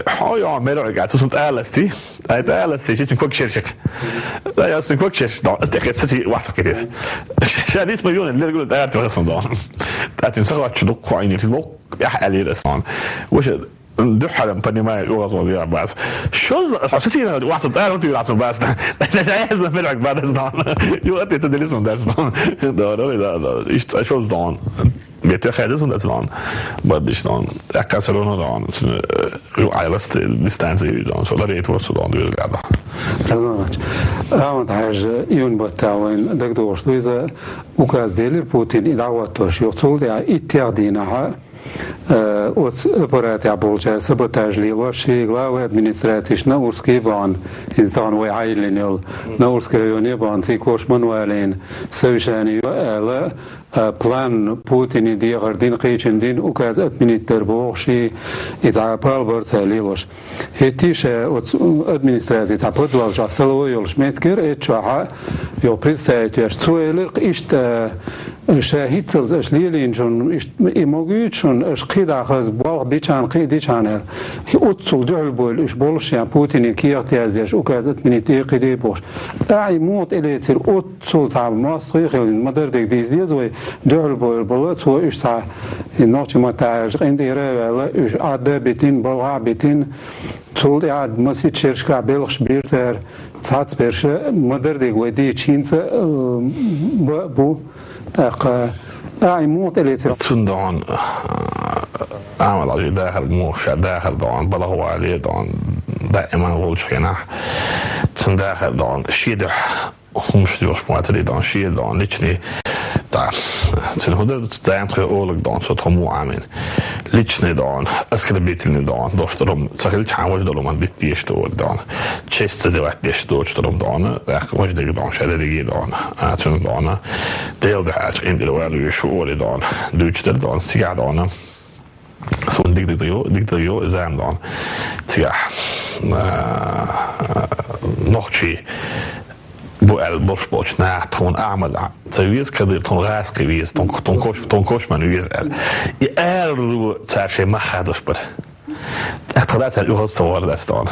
хьо йогӀу мера вуьгу, цу сун тӀаласти. Ай, тӀаласти, ши цуьнан ког шершик. Ай, ас цуьнан ког шерш догӀана. Ас тӀе кхетта, саций вахьа ца кхетира. Ша нийса ма юна, лергула тӀара тӀе вахана сон догӀана. ТӀатин сахваччу дуккха хьо Ӏийна, локх Яхь аьллера ас догӀана. Ваша, дуьххьара понимаю, оьгӀазвахана веа бац. Шозза, хьо сацийна вахьа цу тӀара ватуьйра ас бац. Яза мелхьак бадас догӀана. Ю атта ца делис ма дас догӀана. Да, да, да, да. Иштта шозза догӀана. Бетта хадас ма дас догӀана. Баддиш догӀана. Аккха всё равно догӀана. Цуьнан, э, ю айлас дистанция ю догӀана. Со ларейта вар со догӀана, дуьйла гада. Ахмад-Хьаьжа, июнь баттахь вайн дагадогӀуш ду иза, указ делира Путин, и дӀахӀоттош ю. Цул тӀаьхьа иттех дийнахьа, Э, оцу аппаратехь болчара саботаж лелош, шен главы администрацийш Наурский бахана, хӀинца тахана вай хьайиллина йолу Наурский районе бахана, цигахь Кошман валийна совещание ю аьлла, а, план Путине дехар дина, кхечун дина, указ отменить дара бохуш, и цхьа палбар цара лелош. ХӀетте ша оцу администрацин цхьа подвал чохь столовой йолуш меттигера, эццу чохь а, йо, представить веш. Цо элира, иштта, ша хӀинццалц аша лелийначунна, иштта, и могуьйту шуна, аша кхидӀа хаза болх бичхьана, кхин а дичхьана аьлла. Оццул дуьхьал бойла уьш болуш, шен Путине кехат яздеш, указ отменить де, кхин де бохуш. ТӀаьхьа и муха тӀелецира, оццул цхьа мостагӀий хилла, ма-дарра дерг дийца деза вай, дуьхьал бойла бала, цо уьш цхьа, и нохчийн маттахь аьлча, къинтӀера а ваьлла, уьш Ӏадда а битина, балха а битина, Цул тӀаьхьа масех шерашкахь белхаш бийра цара, цхьацца берш а ма-дарра дерг вай дийча хӀинца а, э, б-, бу, тӀаккха а и муха тӀелецира. Цундела, а, амал а дахар муха ша дахар догӀун, балха вале догӀун, даиман волчу хенахь. Цундела дахар догӀун, шен дуьхьа хӀумаш доьхуш ма-дарра догӀун, шен догӀун, личный, да, цуьнан хӀун дара, цу зайна тхоьга олаг догӀун, со тхо муха Ӏамийна. Личный догӀун, оскорбительный догӀун, дош долу ца хилча, хьан важа долу ма битта дезаш ду олаг догӀун. Честь задевать дезаш доцу долу догӀун, ваьхка важа дерг догӀун, ша дерриге догӀун. А, цуьнан догӀун, Делан дуьхьа аьлча, къинтӀера валавеш ву олий догӀун, дуьйцуш дара догӀун, цигахь догӀун. Суна дика деза йо, дика деза йо, и зама догӀун. Цигахь, а, нохчий бу аьлла болуш болчу наха тхуна Ахьмад ца веза, Кадыр тхуна гӀазкхи веза, тхуна, тхуна кош-, тхуна кошман веза аьлла. И аьлла цара шайн мах хадош бара. ТӀаккха тхо царна оьгӀаз ца вара дац тхуна.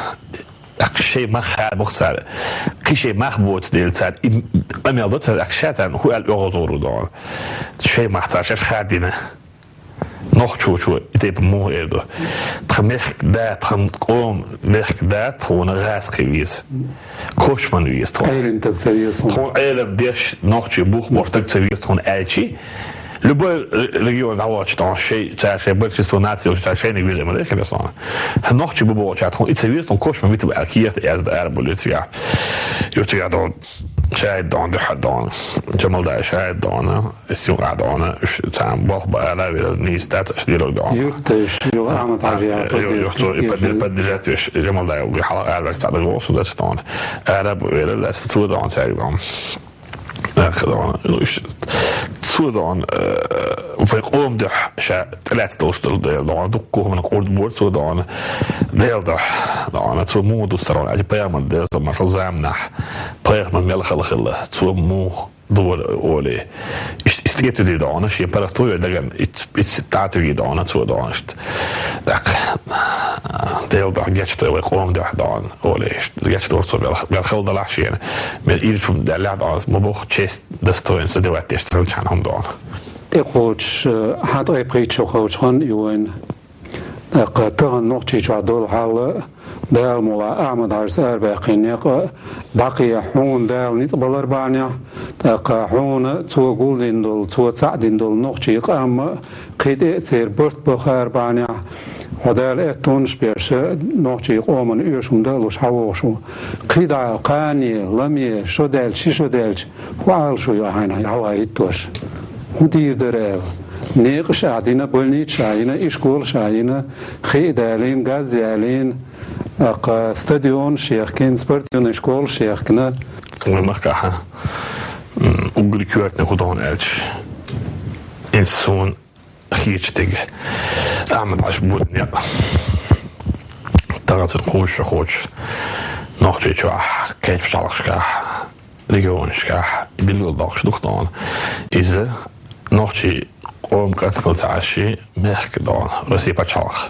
ТӀаккха шайн мах хадабо-кх цара. Кхин шайн мах боцу дела цара и къамел до цара, тӀаккха ша царна хӀун аьлла оьгӀаз вара ву догӀун. Шайн мах цара шаьш хадийна. Нохчочо и тайпа муха эр ду? Тхан мехкан да, тхан къоман мехкан да тхуна гӀазкхи веза. Кошман веза тхуна. Ӏелам стаг ца веза тхуна. Тхуна Ӏелам деш, нохчий бух бош стаг ца веза тхуна аьлчи, Любой ре-, регион дӀавоагӀаш, тхьовра шоай, цар шоай большинство наций йолча, цар шоайниг веза ма дий хӀинца. Нохчий ба бохуча, тхьовра и ца веза, тхьовра кошман вита аьнна кехат яздаь ара бу цигахь. Юха цигахь дӀа, Шаид дӀа, дуьххьара дӀа, Джамалдаев Шаид дӀа, Эсюн а дӀа, уж царна болх ба ара вирар, нийса дац аша дийриг дӀа. Юрташ, юха Ахьмад-Хьажа, а, ю-, юха цо и поддержать веш, Джамалдаев хьалха араваьлча цхьа даг волуш дац дӀа. Ара бу вирар, дац цо дӀа цаьрга дӀа. Ах, дӀа, ну, иш-, цо дӀа, э, вай къоман дуьхьа ша тӀелаьцна долуш долу дела дӀа, дуккха хӀуманах къурд бора цо дӀа, дела дуьхьа дӀа, цо муха дуссур дӀа, аьлча, пайхамар Делера салам маршалла заманахь, пайхамар мел хала хилла, цо муха дора олий. Иш-, иштта гечдо дӀа, шен паргӀато йой дагана, ицц, ицц дӀатуьгу дӀа, цо дӀа, иштта. ТӀаккха, дела дуьхьа гечдой вай къоман дуьхьа дӀа. Олий, гечдора цо мел, мел хала далахь шена. Мел ирча хӀума даьллехь дӀа, ма боху честь, достоинство девать деш ца хилчахьана хӀума дӀа. ТӀекхочуш, хьан ткъе пхийтта шо кхочуш хан ю вайна. ТӀаккха тахана Нохчийчохь долу хьал, Дала мукъ лахь, Ахьмад-Хьажас арабаьккхина некъ дӀакхехьа хьуна Дала ницкъ балар бахьанехь, тӀаккха хьуна цо гулдина долу, цо цхьаъ дина долу нохчийн къам а кхин тӀе а церан барт бахар бахьанехь, хьо Дала аьттонаш а беш, нохчийн къоман оьшуш хӀума дан а луш хьан вогӀуш ву. КхидӀа кхане, ламе, шо даьлча, ши шо даьлча, хӀун Ӏалашо ю хьайна хьалха хӀиттош? ХӀун дийр дара аьлла? Некъаш а дина, больницаш а йина, ишколаш а йина, хи а далийна, газ а ялийна, тӀаккха стадионаш а яхкина, спортивный школаш а яхкина. Вай махкахь, м, уггаре коьртаниг хӀун ду хьуна аьлча, хӀинца суна хеташ дерг, Ахьмад-Хьажа бу дина некъ. Тахана цуьнан кхузткъа шо кхочуш Нохчийчохь, кхечу пачхьалкхашкахь, регионашкахь билгалдоккхуш ду-кх дӀа. Иза нохчийн къоман кӀант хилла ца Ӏаш, мехкан дӀа, Россин пачхьалкх.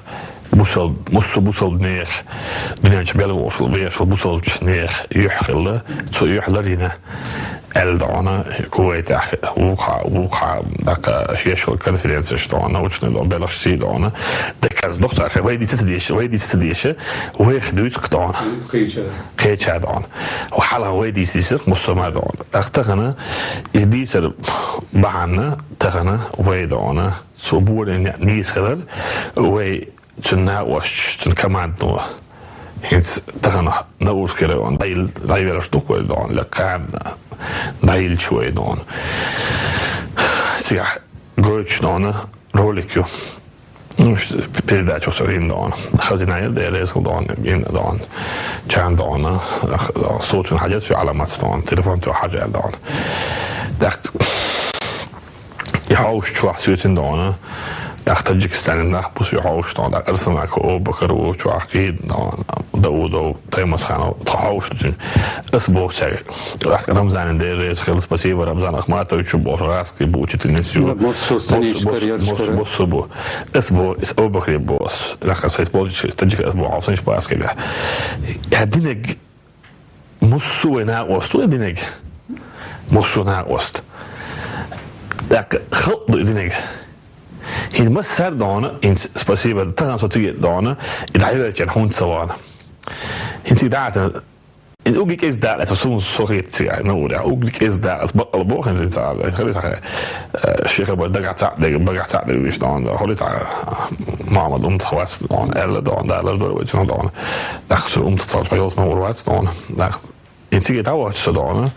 Бусалба, массо а бусалба нехан, дуьнен чу мел вогӀуш волу вешан бусалбачу нехан юьхь хилла, цу юьхь ларйина аьлла дӀа, Кувайтехь, вукху, вукху, тӀаккха шаьш хилла конференцеш дӀа, научный дӀа, белхаш сий дӀа, деказ доху цара, вай дийца ца дезаш, вай дийца ца дезаш, вайх дуьйцу-кх дӀа. Кхеча. Кхеча дӀа. Хьалха вай дийца дийцира-кх массо а мара дӀа. ТӀаккха тахана, иза дийцар бахьана, тахана вай дӀа, цу борийн некъ нийса хилар, вай цуьнан накъосташа, цуьнан командано. ХӀинца тахана Наурский район дӀайилла, дӀайоьллуш ду-кх вай дӀа, лекха кхана дӀайиллича вай дӀа. Цигахь гойтуш дӀа ролик ю. Ну, ш-, передача ю со йина дӀа. Хазина яра, Дела реза хила дӀа, йина дӀа. Чан дӀа, ах, дӀа, со цунна хьажа, цу Ӏаламатца дӀа, телефон тӀе хьажа аьлла дӀа. ТӀаккха и хьовсуш чохь соьцина дӀа, тӀаккха Таджикистане нах бу со хьовсуш дӀа, тӀаккха Арсамаков Абубакар ву чохь кхийна дӀа, Даудов, Таймасханов, тхо хьовсуш ду цуьнан. Ас боху цаьрга, тӀаккха Рамзане Дела реза хила, спасибо, Рамзан Ахматовичу боху, гӀазкхи бу, учительница ю. Да, массо а станицкара, массо, ярчкара. Массо, массо бу. Ас боху, ас Абубакаре боху ас, нах ас политически, таджик ас боху, хьовсанаш паскига. Я динаг Массо а вай накъост ву и динарг. Массо а накъост. ТӀаккха халкъ ду и динарг. ХӀинца массара а дӀа, хӀинца спасибо, тахана со цига дӀа, и дӀайоьллачарна хӀунда ца вахана. ХӀинца и дӀа а тан, и угги кӀезиг дакъа лаьцна суна со хетта цига, Наурехь, угги кӀезиг дакъа лаьцна бакъалла боху хӀинца, хӀинца хӀара, э, ши хабар дагахь цхьаъ дерг, багахь цхьаъ дерг вуьйш дӀа, хӀури цхьа Мохьмад Умтах вац дӀа, аьлла дӀа, далар дора вай цунах дӀа. ТӀаккха цу Умтах цхьа йолу ма вур вац дӀа. ТӀаккха и цига дӀавахча со дӀа.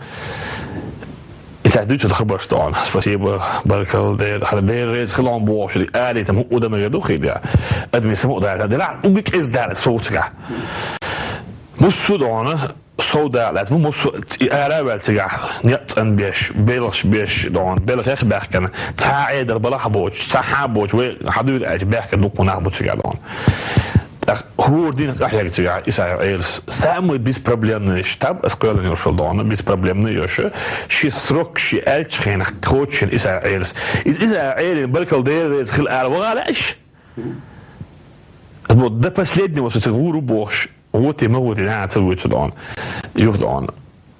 И цхьа дуьйцу хабарш дӀа. Спасибо, баркалла, Дела, хьан Дела реза хила хьуна бохуш, и алийтам хӀуъу дан мегар ду хи дегӀ. Адамийн самукъадала, делахь угги кӀезиг дала сов цигахь. Массо а дӀа, сов дала лаьцна, массо а и ара а ваьлла цигахь, некъ цӀанбеш, белхаш беш дӀа, белхех а баьхкина, цхьа а Ӏедал балахь а боцуш, цхьа а боцуш, вай хьан дуьйла аьлча, баьхкина дуккха нах бу цигахь дӀа. ТӀаккха хӀора дийнахь къахьега цигахь Исаев Ӏелас. Самый беспроблемный штаб, ас кхоьллина йолуш йолу дӀа, беспроблемный йолуш, шен срок, шен аьллачу хенахь кхочушйина Исаев Ӏелас. Иза Исаев Ӏелина баркалла Дела реза хила ала ваха лаьаш? Ас боху, до последнего со цига гӀур ву бохуш, гӀоти ма гӀоти, наха ца вуьйцу дӀа. Юха дӀа.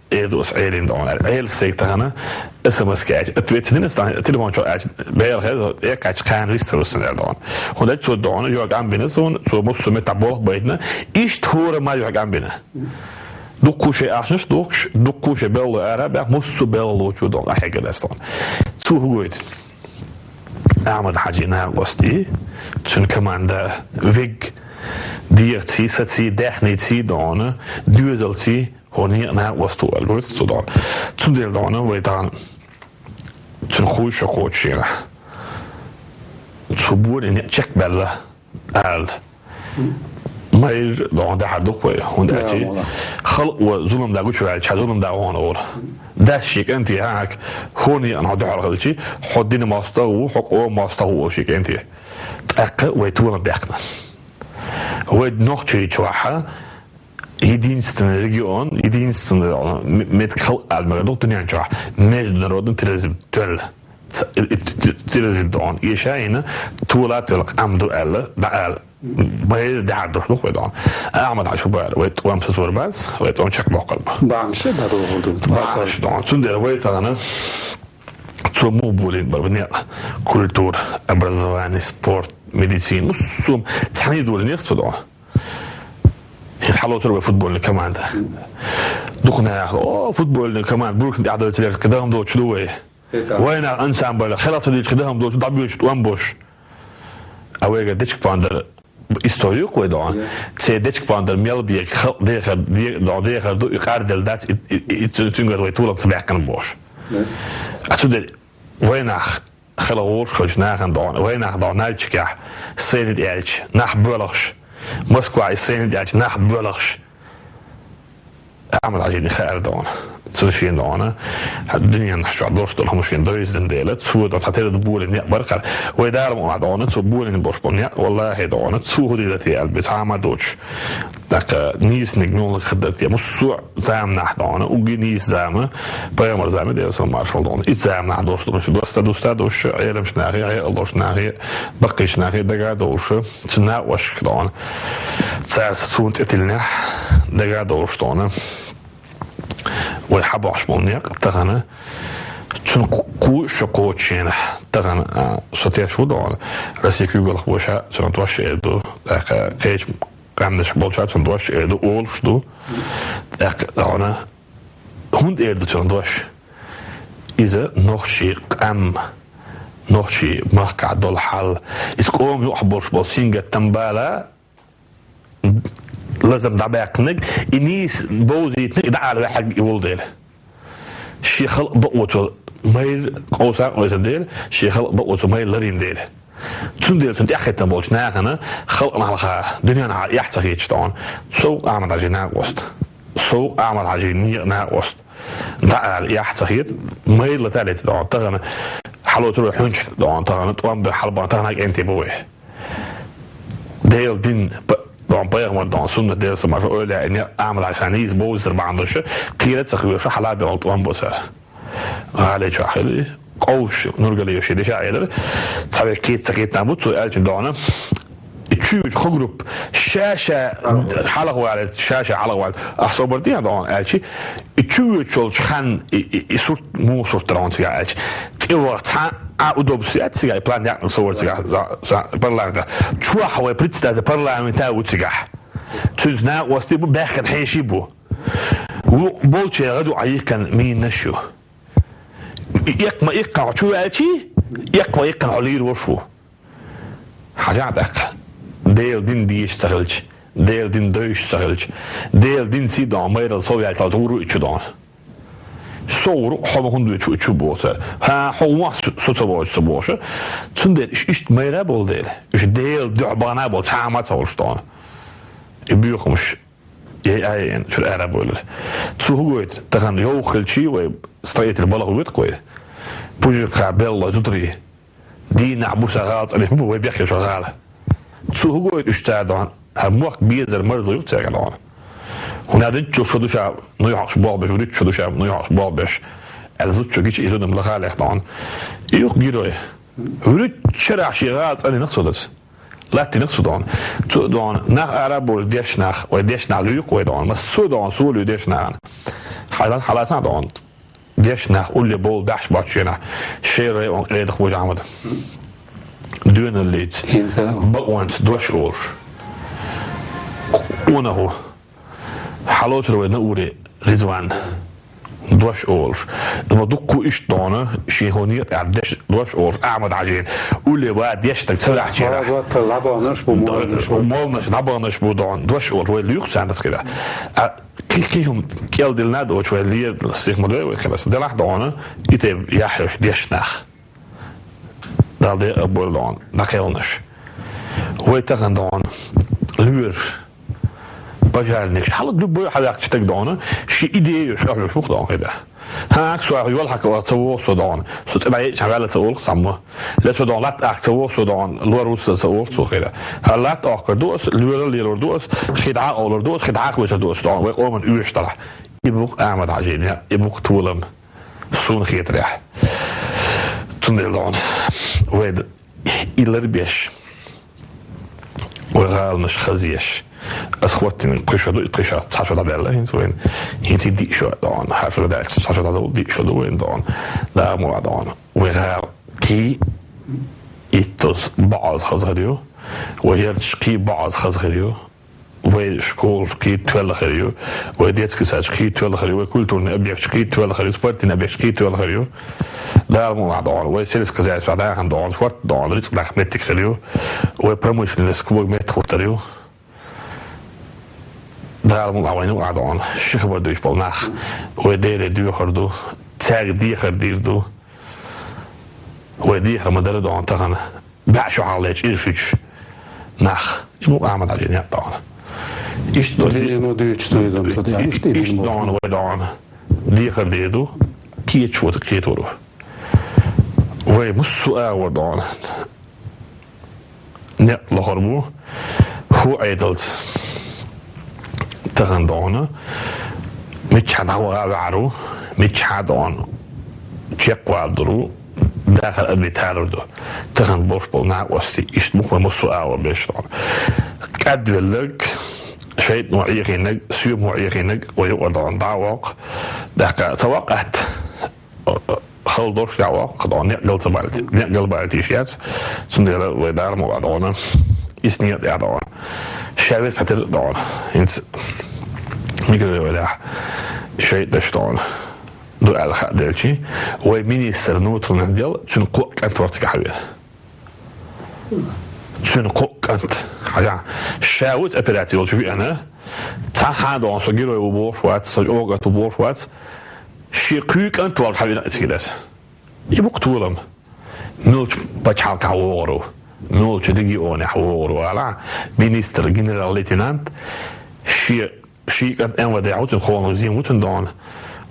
Эр ду ас Ӏелина дӀа аьлла. Ӏелас сайга тахана СМС кхаьчча, ответ ца дина ас тахана, телефон чохь аьлча, бер хеза, э, кхаьчча кхана вистар ву сан аьлла дӀа. ХӀунда аьлча цо дӀа юьхь къам бина суна, цо массо а меттахь болх байтина, иштта хӀора ма юьхь къам бина. Дуккха шайн ахчанаш а дохкуш, дуккха шайн белло ара а баьхна, массо а белло чу дӀа къахьегна ас дӀа. Цо хӀун гойту? Ахьмад-Хьажий накъостий, цуьнан команда вег дегӀаций, саций, даьхнийций дона, доьзалций, хӀора некъа накъост ву аьлла гойту цо дона. Цундела дона вай тахана цуьнан кхузза шо кхочушъенахь, цу боре некъ чекхбаьлла аьлла. Майра дона дахьар ду-кх вай, хӀунда аьлча халкъо зулам дан гучуваьлча, хьан зулам дан вахана гӀур. Дас шен кӀанте хьан хӀокху хӀора некъана хьо дуьхьал хилча, хьо дина мостагӀа ву, хьо къоман мостагӀа ву шен кӀанте. ТӀаккха вай толам баьккхина. Вай Нохчийчохь единственный регион, единственный, м-, меттиг, халкъ ала мегар ду-кх дуьнен чохь, международный терроризм тоьлла. Ц-, и-, и-, терроризм дона эша а йина, тола а тоьлла къам ду аьлла, дӀаала. Майра дахьар долуш ду-кх вай дона. Ахьмад-Хьажа хӀун бара, вай тӀом сацор бац, вай тӀом чекхбоккхур бу. БахьанашдӀа дӀадохур ду. БахьанашдӀа дона. Цундела вай тахана цо муха болийна бара некъ, культура, образование, спорт, медицина, муссум цхьаьна а долийна-кх цо дона. ХӀинца хьалоцур вай футбольный команда. Дукха наха: «О, футбольный команда, буркана тӀехь дойтур, кхин дахам доцуш ду вай. Вайнах ансамбль, хелах ца дийцича, кхин дахам доцуш, дӀабоьдуш тӀом болуш». А вайгара дечиг-пондар истори ю-кх вай дона. Церан дечиг-пондар мел бегаш халкъ дехар, де-, дона дехар ду, и къарделла дац, и, и, и, цу-, цуьнгара вай толам ца баьккхина бохуш. А цундела вайнах хила гӀур хилча нахана дона, вайнах дона Нальчикехь сайна тӀе аьлча нах боьлхуш, Москвахь и сайна тӀе аьлча нах боьлхуш. Ахьмад-Хьажина хаьара дона. Цу шена дона, хьан дуьненахь чохь долуш долу хӀума шена довзийна дела, цо дона цхьа тера ду болийна некъ бара кхара. Вай Дала мукъ лахь дона, цо болийна болуш болу некъ, валлахӀи дона, цо хӀун дийр дара те аьлла, бен цхьа а ма доцуш. ТӀаккха нийсаниг муьлханиг хир дара те, муссо а заманахь дона, угги нийса зама, пайхамар зама, Делан салам-маршалла дона. Итт заманахь долуш долу хӀума шу доста, дуста долуш, Ӏеламчу нахе, хьекъал долуш нахе, баккхийчу нахе дага а долуш, цу накъосташка дона. Цара суна тӀе тиллинехь, дага а долуш дона. Вай хьан бохуш болу некъ тахана, цуьнан кху-, кхузза шо кхочушъенахь, тахана, а, со теш ву дона, Россия куьйгалхо ша цунах дош эр ду, тӀаккха кхечу къаьмнаш болчара цунах дош эр ду, олуш ду. ТӀаккха дона, хӀунда эр ду цунах дош? Иза нохчий къам, нохчий махкахь долу хьал, иза къоман юкъахь болуш болу сингаттам бала, лазам дӀабаьккхинарг, и нийса бовзийтинарг, и дӀаала ваьхьарг и волу дела. Шен халкъ бакъо цо майра къовса а къовсина дела, шен халкъ бакъо цо майра ларийна дела. Цундела цунна тӀаьххӀиттина болчу нахана халкъана хьалха, дуьненахьа эхь ца хеташ дона. Сов Ахьмад-Хьажин накъост. Сов Ахьмад-Хьажин некъан накъост. ДӀаала эхь ца хета, майра лата а летина дона. Тахана хьалоцур вай хьуьнчахь дона, тахана тӀом бен хьалабан тахана кӀентий бу вай. Делан дин, па-, дон пайхамар дон суннат, Делан са маша ойла яьлла, Ахьмад-Хьажа хан нийса бовзийтар бахьана долуш, кхера а ца хьоьжуш, хьала бен тӀом бо цара. ГӀали чохь хили, къовсуш, Нургалиев шен дешах а элира, цхьа век кхета ца кхетта бу, цо аьллачун дона. И чуьйчу кху группа, ша-ша хьалха валийта, ша-ша хьалха валийта. Ахьа собар дехьа дона аьлчи, и чу воьдуш волчу хан, и, и, и сурт, муха сурт дара хьуна цигахь аьлча. ТӀе ваха цхьа а удобство яц цигахь, и план якъна со вара цигахь, за, за, парламента. Чохь вай председатель парламента ву цигахь. Цуьнца накъостий бу, баьхкина хьеший бу. Ву болчеран гӀадуӀа йихкан мийнаш ю. И эккха ма иккхана хьо чу ваьлчий, эккха ма иккхана хьо лийр вош ву. Хьажахь тӀаккха, Делан дин дезаш ца хилча, Делан дин девзаш ца хилча, Делан динций дон, майралла сов яьлча, гӀур ву и чу дон. Со гӀур, хьо ма хӀунда ву чу, чу боху цара. ХӀан, хьо вахча, со ца бохучу ца бохуша. Цундела иш-, иштта майра а болу дела, уьш Делан дуьхьа бахана а болу, цхьа а ма ца хуьлуш дон. И боьхамаш. Яй, ай, эн, чуьра ара а бойлура. Цо хӀун гойту, тахана йовха хилчий вай строитель балха вуьту кхой. Пужаркха белла зударий. Дийнахь бу сан гӀала цӀанеш ма бу, вай бехке шо гӀала. Цо хӀун гойту уьш цара дон? ХӀара мохк безар марзо ю цаьрга дон. ХӀуна дитчул шо душа, ну йохьуш болх беш, вуьритта шо душа, ну йохьуш болх беш. Аьлла зудчо гича и зудам лаха лех дон. И юх герой. Вуьритта шарахь шен гӀала цӀанинах цо даза. Латтинах цу дон. Цу дон. Нах ара а болу деш нах. Вай деш нах луьйкъу вай дон. Массо а дон, со луьй деш нахана. Хьала-, хьаласа дон. Деш нах улле болу дахьаш боцчу нах. Шера район къедах вожа Ахьмад. Доьналлица. ХӀинца. Бакъонца дош олуш. Къонаху. Хьалоцур вай Наури Ризван. Дош олуш. Ма дуккху иштта дона, шен хӀун некъа тӀехь деш Дош олуш Ахьмад-Хьажин улле ван дешнаг ца ваьхьчера. Хьажа тӀа лабанаш бу, молнаш бу. Молнаш, лабанаш бу дон. Дош олуш вай луьйху царна хила. А кхин-кхин хӀума кӀел диллина а доцуш вай лер сиха ма дой вай хила. Делахь дона, и тайпа яхь йолуш дешна нах. Дала декъа а бойла дона, дӀакхелхинарш. Вай тахана дона лоьраш, пожарникаш, хьала ду бой хьаваьккхича стаг дона, ши идея йолуш, охьа йолуш ву-кх дона хила. ХӀан, со йолхьакха ца вогӀу со дона, со цӀена йиъча ваьлла ца олу-кх цхьамма. Ле со дона латта ахка ца вогӀу со дона, лор ву со ца олу цо хила. ХӀара латта охкур ду ас, лоьрал лелор ду ас, хи дӀа а къовлур ду ас, хи дӀа а кхоьсур ду ас дона, вай къоман оьшуш дарахь. И бу-кх Ахьмад-Хьажин некъ, и бу-кх толам. Суна хетарехь. Цундела дона вай д-, и лар беш, вай гӀаланаш хазъеш. Ас хӀоттийна кхо шо ду, и кхо шо, цхьа шо дӀабаьлла хӀинца вайна. ХӀинца и диъ шо дона, хӀара шо даьлча, цхьа шо дӀадовла, диъ шо ду вайна дона. Дала мукъ лахь дона. Вай гӀала кхин иттаза бӀозза хаза хир ю. Вай ярташ кхин бӀозза хаза хир ю. Вай школаш кхин тоьлла хир ю, вай детский садаш кхин тоьлла хир ю, вай культурный объекташ кхин тоьлла хир ю, спортивный объекташ кхин тоьлла хир ю. Дала мукъ лахь дона, вай сельскохозяйство дӀахана дона, шортта дона, рицкъ нах меттиг хир ю, вай промышленность кога метта хӀуттур ю. Дала мукъ лахь вайна а дона, ши хабар дуьйцуш болу нах, вай Деле доьхур ду, цаьрга дехар дийр ду, вай дехар ма дара дона тахана. БӀе шо хьалха чӀир шуьйцуш нах. И бу Ахьмад-Хьажин некъ дона. Иштта дона. Дина дуьйцуш ду иза, ца дина. Иштта, иштта дона вай дона. Дехар дийр ду, кхеташ ву, кхетор ву. Вай массо а агӀор дона. Некъ лохур бу. ХӀу Ӏедалца. Тахана дона, миччахьа дӀаваха ваьхьар ву, миччахьа дона, чекхвалур ву, дахар а биталур ду. Тахана болуш болу накъостий, иштта бу-кх вай массо а агӀор беш дона. КӀадвелларг, шайтӀано Ӏехийнарг, соьмахо Ӏехийнарг, вай юкъара дона дӀа а воккху, тӀаккха ца воккху атта. Хала долуш дӀа а воккху дона, некъ гал ца балийта, некъ гал балийта йиш яц, цундела вай Дала мукъ лахь дона, иза некъа тӀехь дона. Ша веза хьатира дона, хӀинца микрорайонехь шайтӀанаш дона ду аьлла хаа делчи, вай министр внутренних дел, цуьнан кхоъ кӀант вара цигахь веана. Цуьнан кхоъ кӀант. Хьажахь, ша вуьйцу операци йолчу веана, цхьа хьан дона со герой ву бохуш вац, со чӀогӀа кӀант ву бохуш вац, шен кхуьй кӀант волуш хьавеана иза хиларца. И бу-кх толам. Муьлхачу пачхьалкхехь вогӀур ву, муьлхачу регионехь вогӀур ву ала, министр, генерал-лейтенант, шен Ши кӀант МВД-хь ву цуьнан, холханиг зим ву цуьнан дона.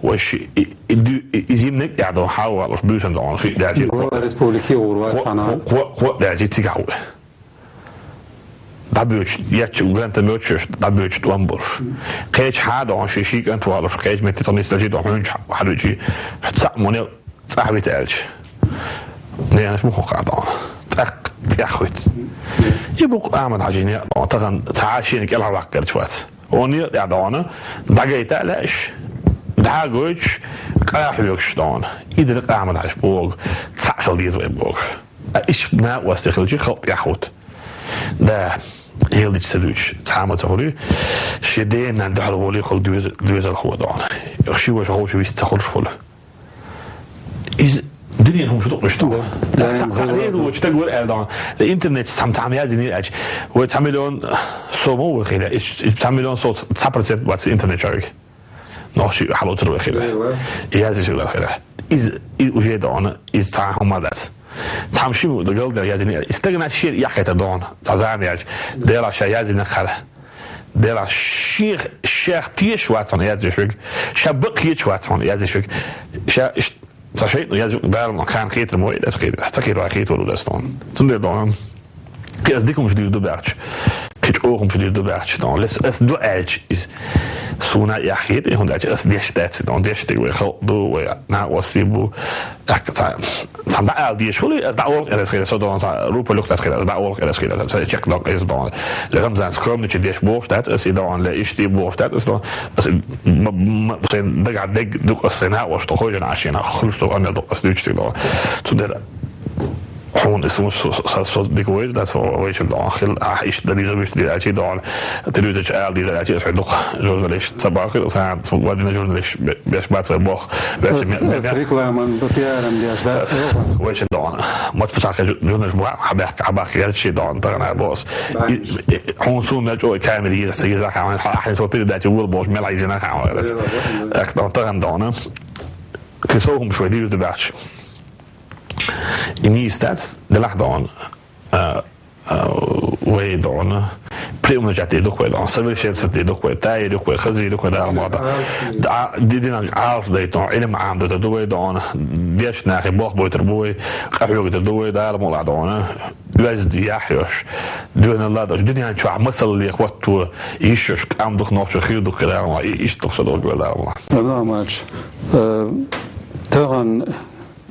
Вай ши, и, и, ду-, и, и зимниг а тӀехь дона, хьалавалуш буьйсанна дона, ши даьлчи. Глава республики гӀур вац кхо-, цхьана. Кхо-, кхо-, кхоъ даьлчи цигахь ву. ДӀабоьдуш, етташ гранта моьттуш, дӀабоьдуш тӀом болуш. Кхечахьа дона, ши, ши кӀант валуш, кхечу метте цхьа нисдалчи дона, хьуьнчахь хьадуьйчи, цхьаъ муне цӀахь вита аьлча. Ненаш муха кхаьа дона. ТӀаккха цӀехвита. И бу-кх Ахьмад-Хьажи некъ дона, тахана цхьа а шена кӀелхьарваккхарчу вац. Оха некъа тӀехь дона, дӀагайта а лаьаш, дӀа а гойтуш, къа а хьоьгуш дона. И дара-кх Ахьмад-Хьаьжа боху, цхьаъ шал деза вай боху. А иштта накъостий хилча халкъ тӀехь хӀутту. Да, хӀелдича ца дуьйцуш, цхьа а ма ца хуьлий, шен дена-нанна дуьхьал волий хуьлу доьза-, доьзалхо дона. Ши ваша ховша вист ца хуьлуш хуьлу. Иза дуьненан хӀумаш ду-кх уьш дона. Да. Цхьа, цхьа реза воцу стаг вара аьлла дона. Интернетчу цхьамма цхьамма яздинера аьлча, вай цхьа миллион сов ма ву вай хилла. Иза, иза цхьа миллион сов цхьа процент бац интернет чохь вега. Нохчий хьалоцур вай хилла. Язйиш вай хилла. Иза, и уже дона, иза цхьа хӀума дац. Цхьамма ши галдер яздинера. И стагана шена яххетар дона. Цхьа зама яьлча. Делахь ша яздина хӀара. Делахь шех-, шех тешаш вац хьуна яздеш верг. Ша бакъ хеташ вац хьуна яздеш верг. Ша ш-, цхьа шайтӀано язйо Дала ма кхана хетар мо аса хетар. Ца хетар вай хетар ву дас тхуна. Цундела дона. Кхин аса дика хӀумаш дийр ду баьхча. Кхин чӀогӀа хӀумаш дийр ду баьхча дона. Лес аса ду аьлча иза. Суна а яххета, хӀунда аьлча аса деш дац дона. Деш дерг вай халкъ ду, вай накъостий бу. Ахка цхьа, цхьамма дӀаала дезаш хуьлий, ас дӀаолу кхерас хилар, со дона цхьа рупа лух тас хилар, дӀаолу кхерас хилар, ца чекх доккха иза дона. Ле Рамзан скромничать деш бохуш дац, ас и дона, ле иштта и бохуш дац, ас дона. Ас ма, ма, сайн дагахь дерг ду-кх ас сайн накъош тхо хойжана ашена, хуьлуш со амел ду-кх ас дуьйцуш дерг дона. Цундела Хьуна и сумаш со, со, со дика вайра, да, со вайшим дона. Хил, а, иштта да диза, иштта диза, ачи дона. Телевизорчу ала диза, ачи, ас хьуьдух журналист. Ца бахир, сан, со вадина журналист, бе-, беш бац вай бох. Беш ас, ме-, ме-, ас ме-, рекламан, бу пиарам деш, да? Ас, вайшим дона. Мат пацан жу-, журналист, ма, хабах, хабах, герчи дона, тагана бос. И, и, хьуна сумаш чо камера диза, са диза, хьуна, хьуна, со передача вул бос, мел айзина, хьуна. Эх, дона, тагана дона. Кисо хум швай диза, беш. И нийса дац, делахь дона, а, а, вай дона, приумножать де дукха вай дона, совершенствовать де дукха вай, тайе дукха вай, хази дукха вай, Дала мата. Да, ди-, динан алф дайтон, илм Ӏам дайтар ду вай дона, деш нахи бох бойтар бу вай, къахьоьгатар ду вай, Дала мула дона, оьзда яхь йош, дуьйна ладош, дуьнен чохь масал ле хӀотто, йиш йош, къам дух нохчо хир дукха Дала мула, и-, иштта дукха со долга вай Дала мула. Адамач, э, таган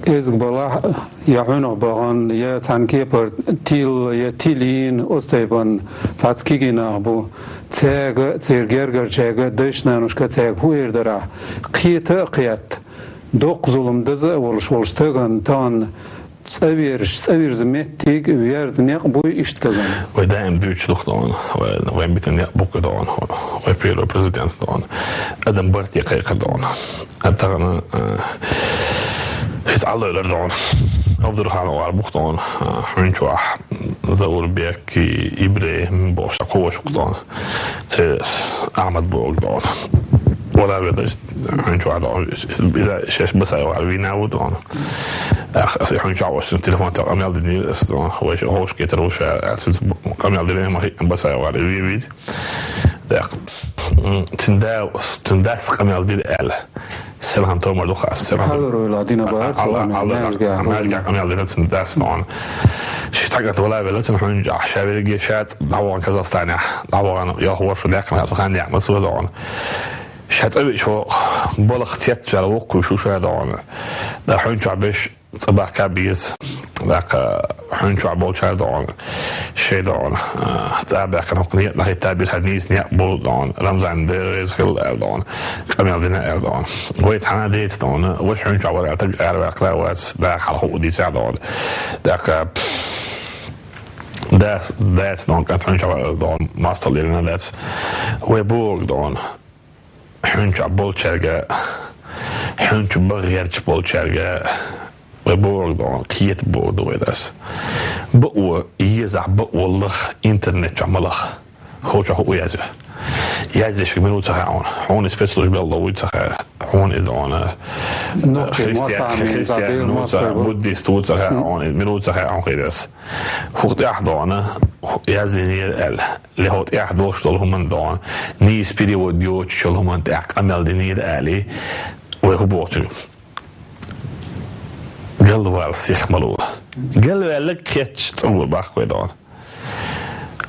Изг балахь, я хьуьнах бахана, я цхьана кепара тилла, я тилла йийна, оцу тайпана цхьацца кегий нах бу. Цаьрга, церан гергарчаьрга, дайша-наношка цаьрга хӀун эр дарахь, кхета а кхетта, доккха зулам даза а волуш, волуш стагана, тахана цӀа верзаш, цӀа вирза меттиг, верза некъ буй иштта стагана. Вай даим дуьйцуш ду-кх тахана, вай, вайн битина некъ бу-кх тахана, вай первый президент тахана. Адам барте кхайкхар тахана. А тахана, а, иза Ӏаллойла дона. Абдурханов вара бу-кх дона, а, хьуьнчохь Заурбек, Ибрахим бохуш, кхо ваша бу-кх дона. Церан Ахьмад боху дона. Вала веза, хьуьнчу вара дона. Иза шаьш Басаев вара вийна ву дона. Ах, аса хьуьнчу вара, аса телефон тӀе къамел динера аса дона. Вайша ховш кетар ву ша, аса къамел динера, ма хи-, Басаев вара вийна вийна. ТӀаккха, м, цуьнан да, цуьнан дас къамел дира аьлла. Селхана томар ду хаас, селхана. Хьалар вуйла дина бац, Алла, Алла, Алла, маьжга, маьжга къамел дира цуьнан дас, дона. Ши стагат вала велла, цуьнан хьуьнчахь, ша верриге ша дӀавахана Казахстанехь, дӀавахана, йоху ворхӀ шу даьккхина, цу хан яхна, цо дона. Ша цӀа вича хьо, балха цец ваьлла воккхуш ву ша дона. Да хьуьнчохь беш, цӀа бахка беза. ТӀаккха хьуьнчохь болчара дона, шайн дона, а, цӀа баьхкина хӀокху некъ нахийтта бира хьан нийса некъ бу дона, Рамзан Дела реза хилла аьлла дона, къамел дина аьлла дона. Вай цхьана деца дона, ваша хьуьнчохь вара аьлла, таг араваьккхина вац, даха хьалха хӀуъа дийца дона. ТӀаккха дас, дас дона, кӀант хьуьнчохь вара дона, мостагӀ лелина дац. Вай боху дона. Хьуьнчохь болчаьрга, хьуьнчу бан гӀерташ болчаьрга, вай бохург ду, кхета бохург ду вай дас. Бакъо езахь, бакъо лаха, интернет чохь ма лаха. Хо чохь хӀун язйо? Язйеш мила ву ца хаьа хьуна. Хьуна и спецслужба белла вуй ца хаьа. Хьуна и дона. Нохчийн христиан, маттахь христиан ву ца хаьа, буддист ву ца хаьа хьуна. Мила ву ца хаьа хьуна хир ас. ХӀокху тӀехь дона, яздинера аьлла, ле хӀокху тӀехь долуш долу хӀуманна дона, нийса перевод йоцуш йолу хӀуманна тӀехь къамел динера аьлла, вай хӀун боху цуьнга? Галвала сих ма ло. Галваьлларг кхетча цӀа вур баккхой дона.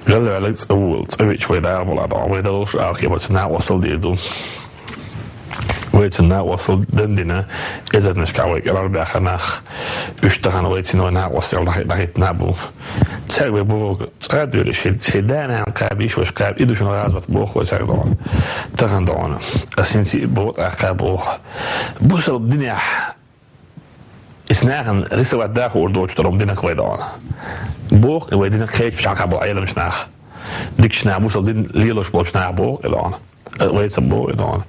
Галваьлларг цӀа вур, цӀа вича вай дагӀа бала дона. Вай далуш алхе, вай цу накъостал дийр ду. Вай цу накъостал дан дина, эзарнашкахь вай кӀелхьарбаьхна нах, уьш тахана вай цуьнан вай накъостал дӀахи-, дӀахӀиттина бу. Цаьрга вай бохург, цкъа а дуьйлуш, шайн, шайн да-нана кхаба, йиша-ваша кхаба, и ду шуна гӀазот боху вай цаьрга дона. Тахана дона. Ас хӀинца и боху, тӀаккха боху. Бусалба динехь, иза нахана рисовать даха хуур доцуш долу динах вай дона. Боху, и вай динах кхечу чхьанхьа болу Ӏеламчу нах. Дикачу наха бусалба дин лелош болчу наха боху и дона. Вай ца боху и дона.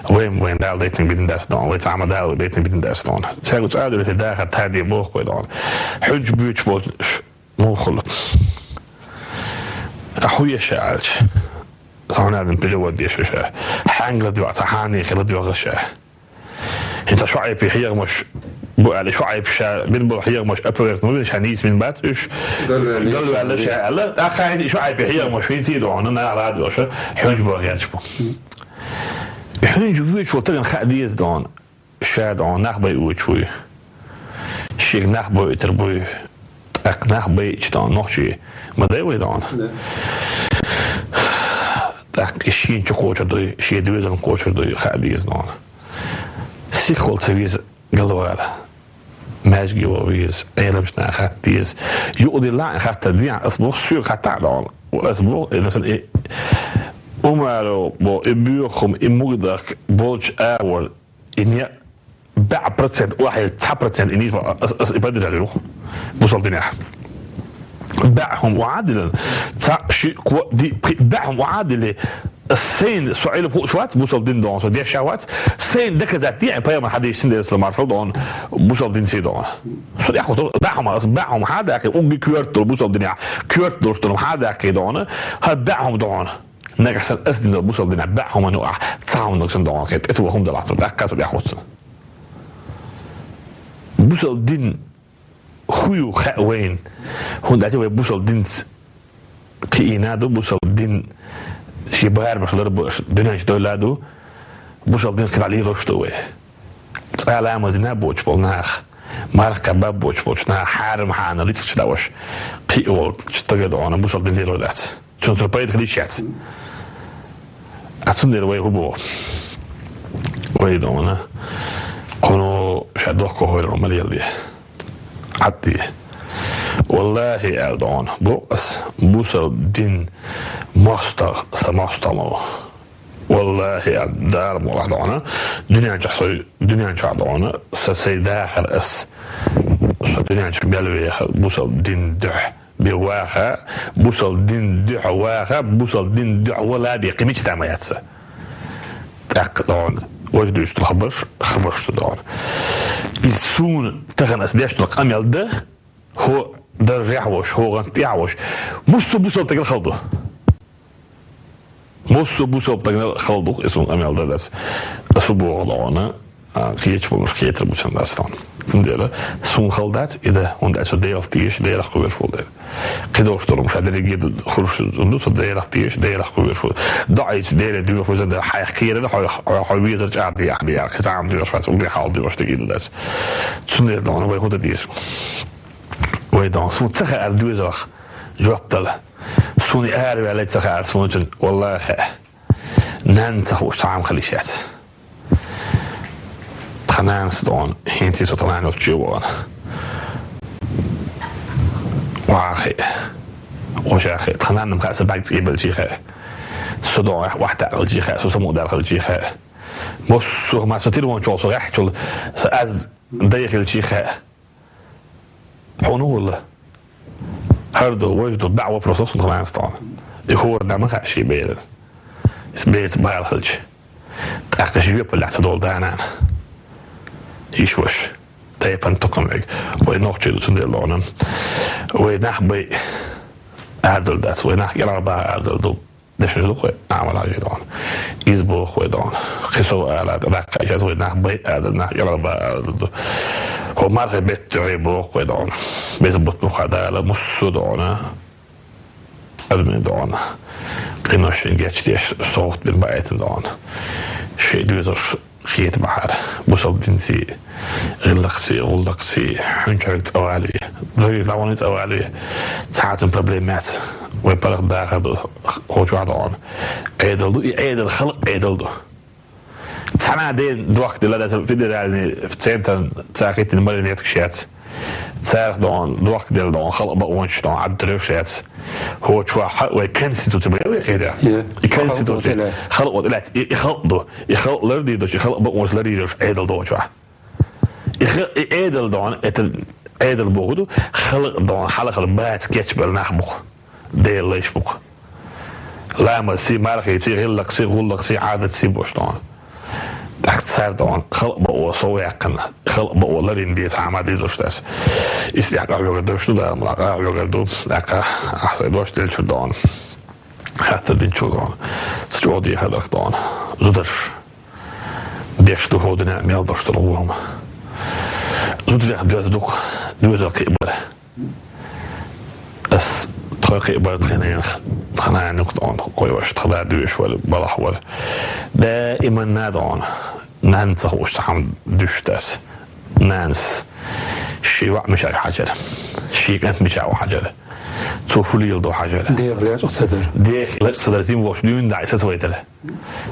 Вай, вайн Дала дайтинг битина дац дона. Вай цхьа ма Дала вай дайтинг битина дац дона. Цаьрга цкъа а дуьйлуш, дахар тадий боху вай дона. Хьуьнчу буьйцуш болчу ш-, муха хуьлу. А хӀун еш аьлча? Сан адам перевод деш ша. Хьаьнга ладоьгӀу, ца хьанехе ладоьгӀу ша. ХӀинца шуьйцу хьехамаш бу аьлла, шуьйцу ша бина болу хьехамаш опровергнуть ма бина, ша нийса бина бац уьш. Галваьлла ша аьлла. ТӀаккха хӀинца шуьйцу хьехамаш хӀинца а дона, нах радиоша, хьуьнчу бан гӀерташ бу. Хьуьнчу вуьйцуш волу тагана хаа деза дона. Ша дона нах байуьйтуш вуй. Шега нах бойтур буй. ТӀаккха нах байча дона, нохчий ма дай вай дона. Да. ТӀаккха и шен чу кхочур дуй, шен доьзална кхочур дуй, хаа деза дона. Сихвала ца веза галвала. Маьжге ван веза, Ӏеламчу наха хатта деза. Юкъадиллахь а хаттар дехьа, ас боху, соьга хатта а дона. Ас боху, и, масала, и Умаров боху, и боьха хӀума, и мугдахка болчу агӀор, и некъ бӀаь процент, охьа цхьа процент и нийса ас, ас и поддержали юха. Бусалба динехь. БӀаь хӀума охьа а диллина, цхьаъ, шиъ, кхоъ, диъ, пхиъ, бӀаь хӀума охьа а дилле, сайна со Ӏилма хууш вац, бусалба дин дохьа, со дешшехь вац, сайна доказать де, пайхамар хьадийшина дерсала маршал дохьа, бусалба динца дохьа. Со тӀехь хӀуттур, бӀаь хӀума, ас бӀаь хӀума хьа а даьккхе, угги коьрта долу бусалба динехь, коьрта долуш долу хьа а даьккхе дохьа, хӀара бӀаь хӀума дохьа. Нагахь санна ас дина долу бусалба динехь бӀаь хӀума ю ахь, цхьа хӀума нагахь санна дохьа, кхин тӀе тоха хӀума делахь, со тӀаккха со тӀехь хӀуттур. Бусалба дин хӀун ю хаьа вайна? ХӀунда аьлча вай бусалба динца кхиийна ду, бусалба дин шен барамаш ларбеш дуьнен чу довлла ду, бусалба дин кхин дӀа лелош ду вай. Цкъа ламаз дина боцуш болу нах, марха кхаьбна боцуш болчу наха хьарам хьанал рицкъ чу дӀаваш, кхин а волчу стага дохьа бусалба дин лелор дац. Цунна цуьнан пайда хила йиш яц. А цундела вай хӀун боху? Вай дохьа, кхуно ша дохко хӀойрал ма леладе. Ӏадде. Валлахи, аьлла дохьа, боху ас, бусалба дин мостагӀа сан мостагӀа ма ву. Валлахи, аьлла, Дала мукъалахь дохьа, дуьнен чохь со, дуьнен чохь дохьа, сан сайн дахар ас, со дуьнен чохь мел веха, бусалба дин дуьхьа бен ваха, бусалба дин дуьхьа ваха, бусалба дин дуьхьа вала бен кхин мича ма яц сан. ТӀаккха дохьа, важа дуьйцу хабарш, хабарш ду дохьа. Иза суна тахана ас деш долу къамел дан, хӀо даржехь волуш, хӀо гӀант тӀехь волуш, муссо а бусалба стагал хала ду. Муссо а бусалба стагал хала ду, и суна къамел дан дац. Ас хӀун боху дохьа, а, кхечу болуш кхетар бу сан дац тхуна. Цундела суна хала дац и дан, хӀунда аьлча со Делах теша, Делах кхоьруш волу дела. Кхидолуш долу ша дерриге а ду, хӀорш ду, со Делах теша, Делах кхоьруш волу. ДоӀийца Деле доьхуш везан дела, хьайх кхерар, хьо, хьо, хьо везар чӀагӀ дехьа бехьа, кхин цхьа а доьхуш вац, уггар хьал доьхуш дерг и ду дац. Цундела дохьа вай хӀун дан деза? Вай дохьа, суна ца хаьара доьзалх жоп дала. Суна араваьлла ца хаьара суна чун, валлахи, хаьа. Нанна ца хууш цхьа а хӀума хила йиш яц. Тхан нанас дохьа, хӀинца со тхан нана йолчу чу вахана. Вахе. Ошахе. Тхан нанна-м хаьа, сан бӀаьрг цӀий белчий хаьа. Со дохьа охьатаьӀалчий хаьа, со самукъадаьлла хилчий хаьа. Массо а хӀума со тира вон чохь, со гӀеххьачул, сан аз дай хилчий хаьа. Хьуна хӀулла? ХӀара ду, важа ду, бӀе вопрос ло суна тхан нанас дохьа. И хӀора нана ма хаьа шен берана. Иза бераца бала хилча. ТӀаккха жоьпаллехь ца долу да-нана. Йиш-ваша. Тайпана тукхам вега. Вай нохчий ду цундела дохьа. Вай нах бай арадала дац. Вай нах кӀелхьарбаха арадала ду. Дешнаш ду-кх вай, Ӏамал хьажий дохьа. Иза боху вай дохьа. Кхин сов ала, даккха иза вай нах бай ала, нах кӀелхьарбаха ала ду. ХӀо мархий беттан дуьхьа боху вай дохьа. Беза бутт мукха Дала, муссо а дохьа. Адамийн дохьа. Къиношна гечдеш, совгӀат бина баийтина дохьа. Шайн доьзалш кхета бахьара. Бусалба динций, гӀиллакхций, гӀуллакхций, хьуьнчуьрга цӀа валаве. Зовий заманийн цӀа валаве. Цхьа а цуьнан проблема яц. Вай паргӀат дахар ду, хӀокху чохь дохьа. Ӏедал ду, и Ӏедал халкъан Ӏедал ду. Цхьана а ден дохка делла дац федеральный центр, цара хӀиттина марионеткаш яц. Царах дохьа, дохка делла дохьа, халкъан бакъонаш дохьа, Ӏаддуьрш яц. ХӀокху чохь вай конституци бен вай хьеда. Е. И конституци. Халкъо тӀелаьцна. Халкъо тӀелаьцна. И, и халкъ ду. И халкъ лардийр долуш, и халкъан бакъонаш лардийр долуш Ӏедал ду хӀокху чохь. И ха-, и Ӏедал дохьа, это Ӏедал боху ду, халкъ дохьа, хьалхара бац кечбелла нах бу-кх. Делан лайш бу-кх. Ламазций, мархийций, гӀиллакхций, гӀуллакхций, Ӏадатций бош дохьа. ТӀаккха цара дохьа, халкъан бакъо сов яьккхина, халкъан бакъо ларйина деза хьама дезаш дац. Иза тӀехь къахьоьгур дош ду, Дала мукъалахь къахьоьгур ду, тӀаккха ахь сайн дош деллачуьра дохьа. Хаттар динчул дохьа. Ца чӀогӀа дехар дара-кх дохьа. Зударш. Деш ду хӀокху дуьненна мел долуш долу вон хӀума. Зударех доьзна ду-кх, доьзал кхиабар. Ас тхо кхиабар тхайна, тхан нана юкъа дохьа кхойваш, тхан да доьшуш вара, балхахь вара. Даиманна дохьа. Нанна ца хууш цхьа хӀума дуьсуш дац. Нанас шен йоӀ мичахь хьажара. Шен кӀант мичахь ву хьажара. Цо хӀун леладо хьажара. Деха лечкъа ца дара. Деха лечкъа ца дара, зин вохуш дуьйна дӀа и сацавайтара.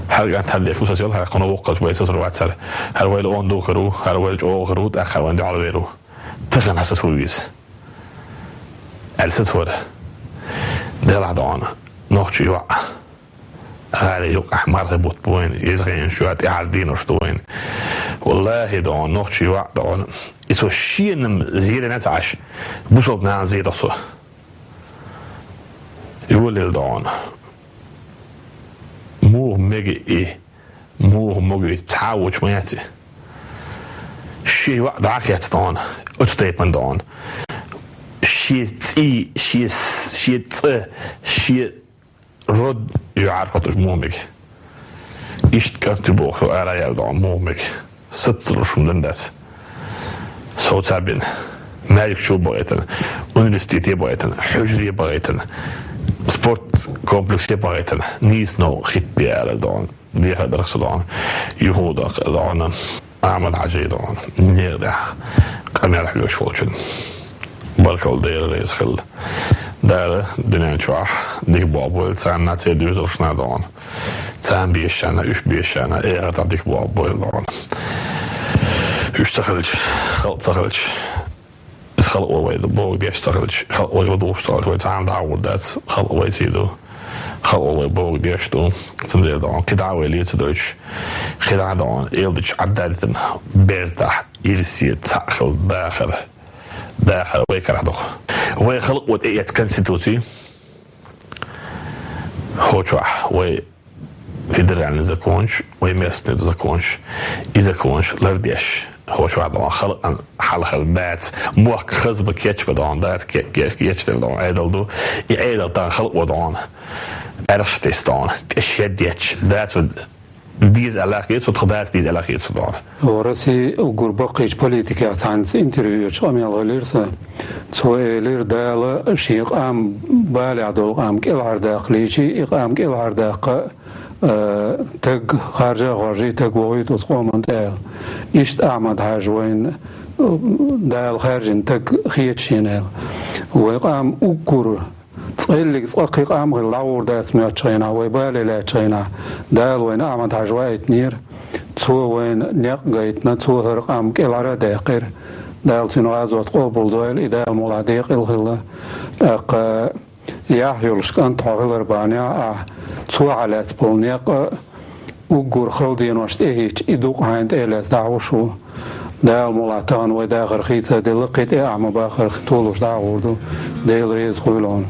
ХӀара кӀант хӀара деш ву сацавелла, хӀара кхуьнан воккхалча вай сацор вацара. ХӀара вайл онда хир ву, хӀара вайл чӀогӀа хир ву, тӀаккха хӀара вайн дуьхьал вер ву. Тахана хьан сацаву иза? Аьлла сацавара. Делахь дохьа. Нохчийн йоӀ. гӀалин юкъахь мархий бутт бу вайн, еза хенаш ю, тӀаьхьара дийнаш ду вайн. Валлахи, догӀун, нохчий ваӀ, догӀун. И цо шена-м зеделла ца Ӏаш, бусалба нахана зеде со. Йолаелла, догӀун. Муха мега и, муха мега и, цхьа а волчу ма яц и. Шен ваӀ дӀа а хецна, догӀун, оцу тайпана, догӀун. Шен цӀий, шен, шен цӀа, шен род юьхьӀаьржа кхуьттуш муха мега. Иштта кӀант ю боху ара а яьлла, догӀун, муха мега. Саццалуш хӀума дан дац. Сов ца бина. Маьждиг чу бахийтина, университете бахийтина, хьуьжаре бахийтина, спорт комплексе бахийтина, нийса новкъа хӀитта бе алар, догӀун. Дехар дарх со, догӀун. Юха дакъа, догӀун. Ахьмад-Хьаьжин, догӀун, некъа тӀехь къамел хьоьгуш волчун баркалла, Дела реза хила. Дала дуьнен чохь дика болх бойла царна, церан доьзалшна, догӀун. Царна безачарна, уьш безачарна эхартахь дика болх бойла, догӀун. Уьш ца хилча, халкъ ца хилча, иза халкъо вай бохург деш ца хилча, халкъо вай ладугӀуш ца хилча, вай цхьа а дӀагӀур дац, халкъо вайций ду, халкъо вай бохург деш ду. Цундела, догӀун, кхидӀа а вай леца дойтуш, кхидӀа а, догӀун, эладича Ӏаддалийтина бертахь, ирсе цхьаъ хила дахар, дахар вай карахь ду-кх. Вай халкъо тӀеэцна конституци, хӀокху чохь вай федеральный законаш, вай местный законаш, и законаш лардеш, хӀокху чохь, догӀун, халкъана хьалхара дац, мохк хаза бан, кечбан, догӀун, дац, ке-, ке-, кечделла, догӀун, Ӏедал ду. И Ӏедал тахана халкъо, догӀун, аьрхаш тесна, догӀун, тӀе шед етташ, дац вай деза аьлла хета, тхан дац деза аьлла хета, догӀун. Россин уггар баккхийчу политикех цхьаьнца интервью йечу къамел хилира сан. Цо элира, Дала шен къам, балехь долу къам кӀелхьардаккхалийчи, и къам кӀелхьардаккха, а, таг харжа а хоржий, таг вогӀуьйту оцу къоман тӀе аьлла. Иштта Ахьмад-Хьаьжа вайна, а, Дала хаьржина таг хета шена аьлла. Вай къам уггар цкъа а, цкъа кхин къам а хилла дӀагӀур дац моьттучу хенахь, вай бале лаьттачу хенахь, Дала вайна Ахьмад-Хьаьжа ваийтинера. Цо вайна некъ гайтина, цо хӀара къам кӀелхьара а даьккхира. Дала цуьнан гӀазот къобалдойла, и Дала мукъалахь декъала хилла. ТӀаккха яхь йолуш кӀант хьо хилар бахьанехь ахь, цо хьан лаьцна болу некъ а, уггар хала денош тӀехӀиттича, и дукъ хьайна тӀе а лаьцна дӀахьуш ву. Дала мукъалахь тахана вай дахар хийцаделла, кхин тӀе ахь ма-баххара, кхин толуш дӀа а гӀур ду. Дела реза хуьлда хьуна.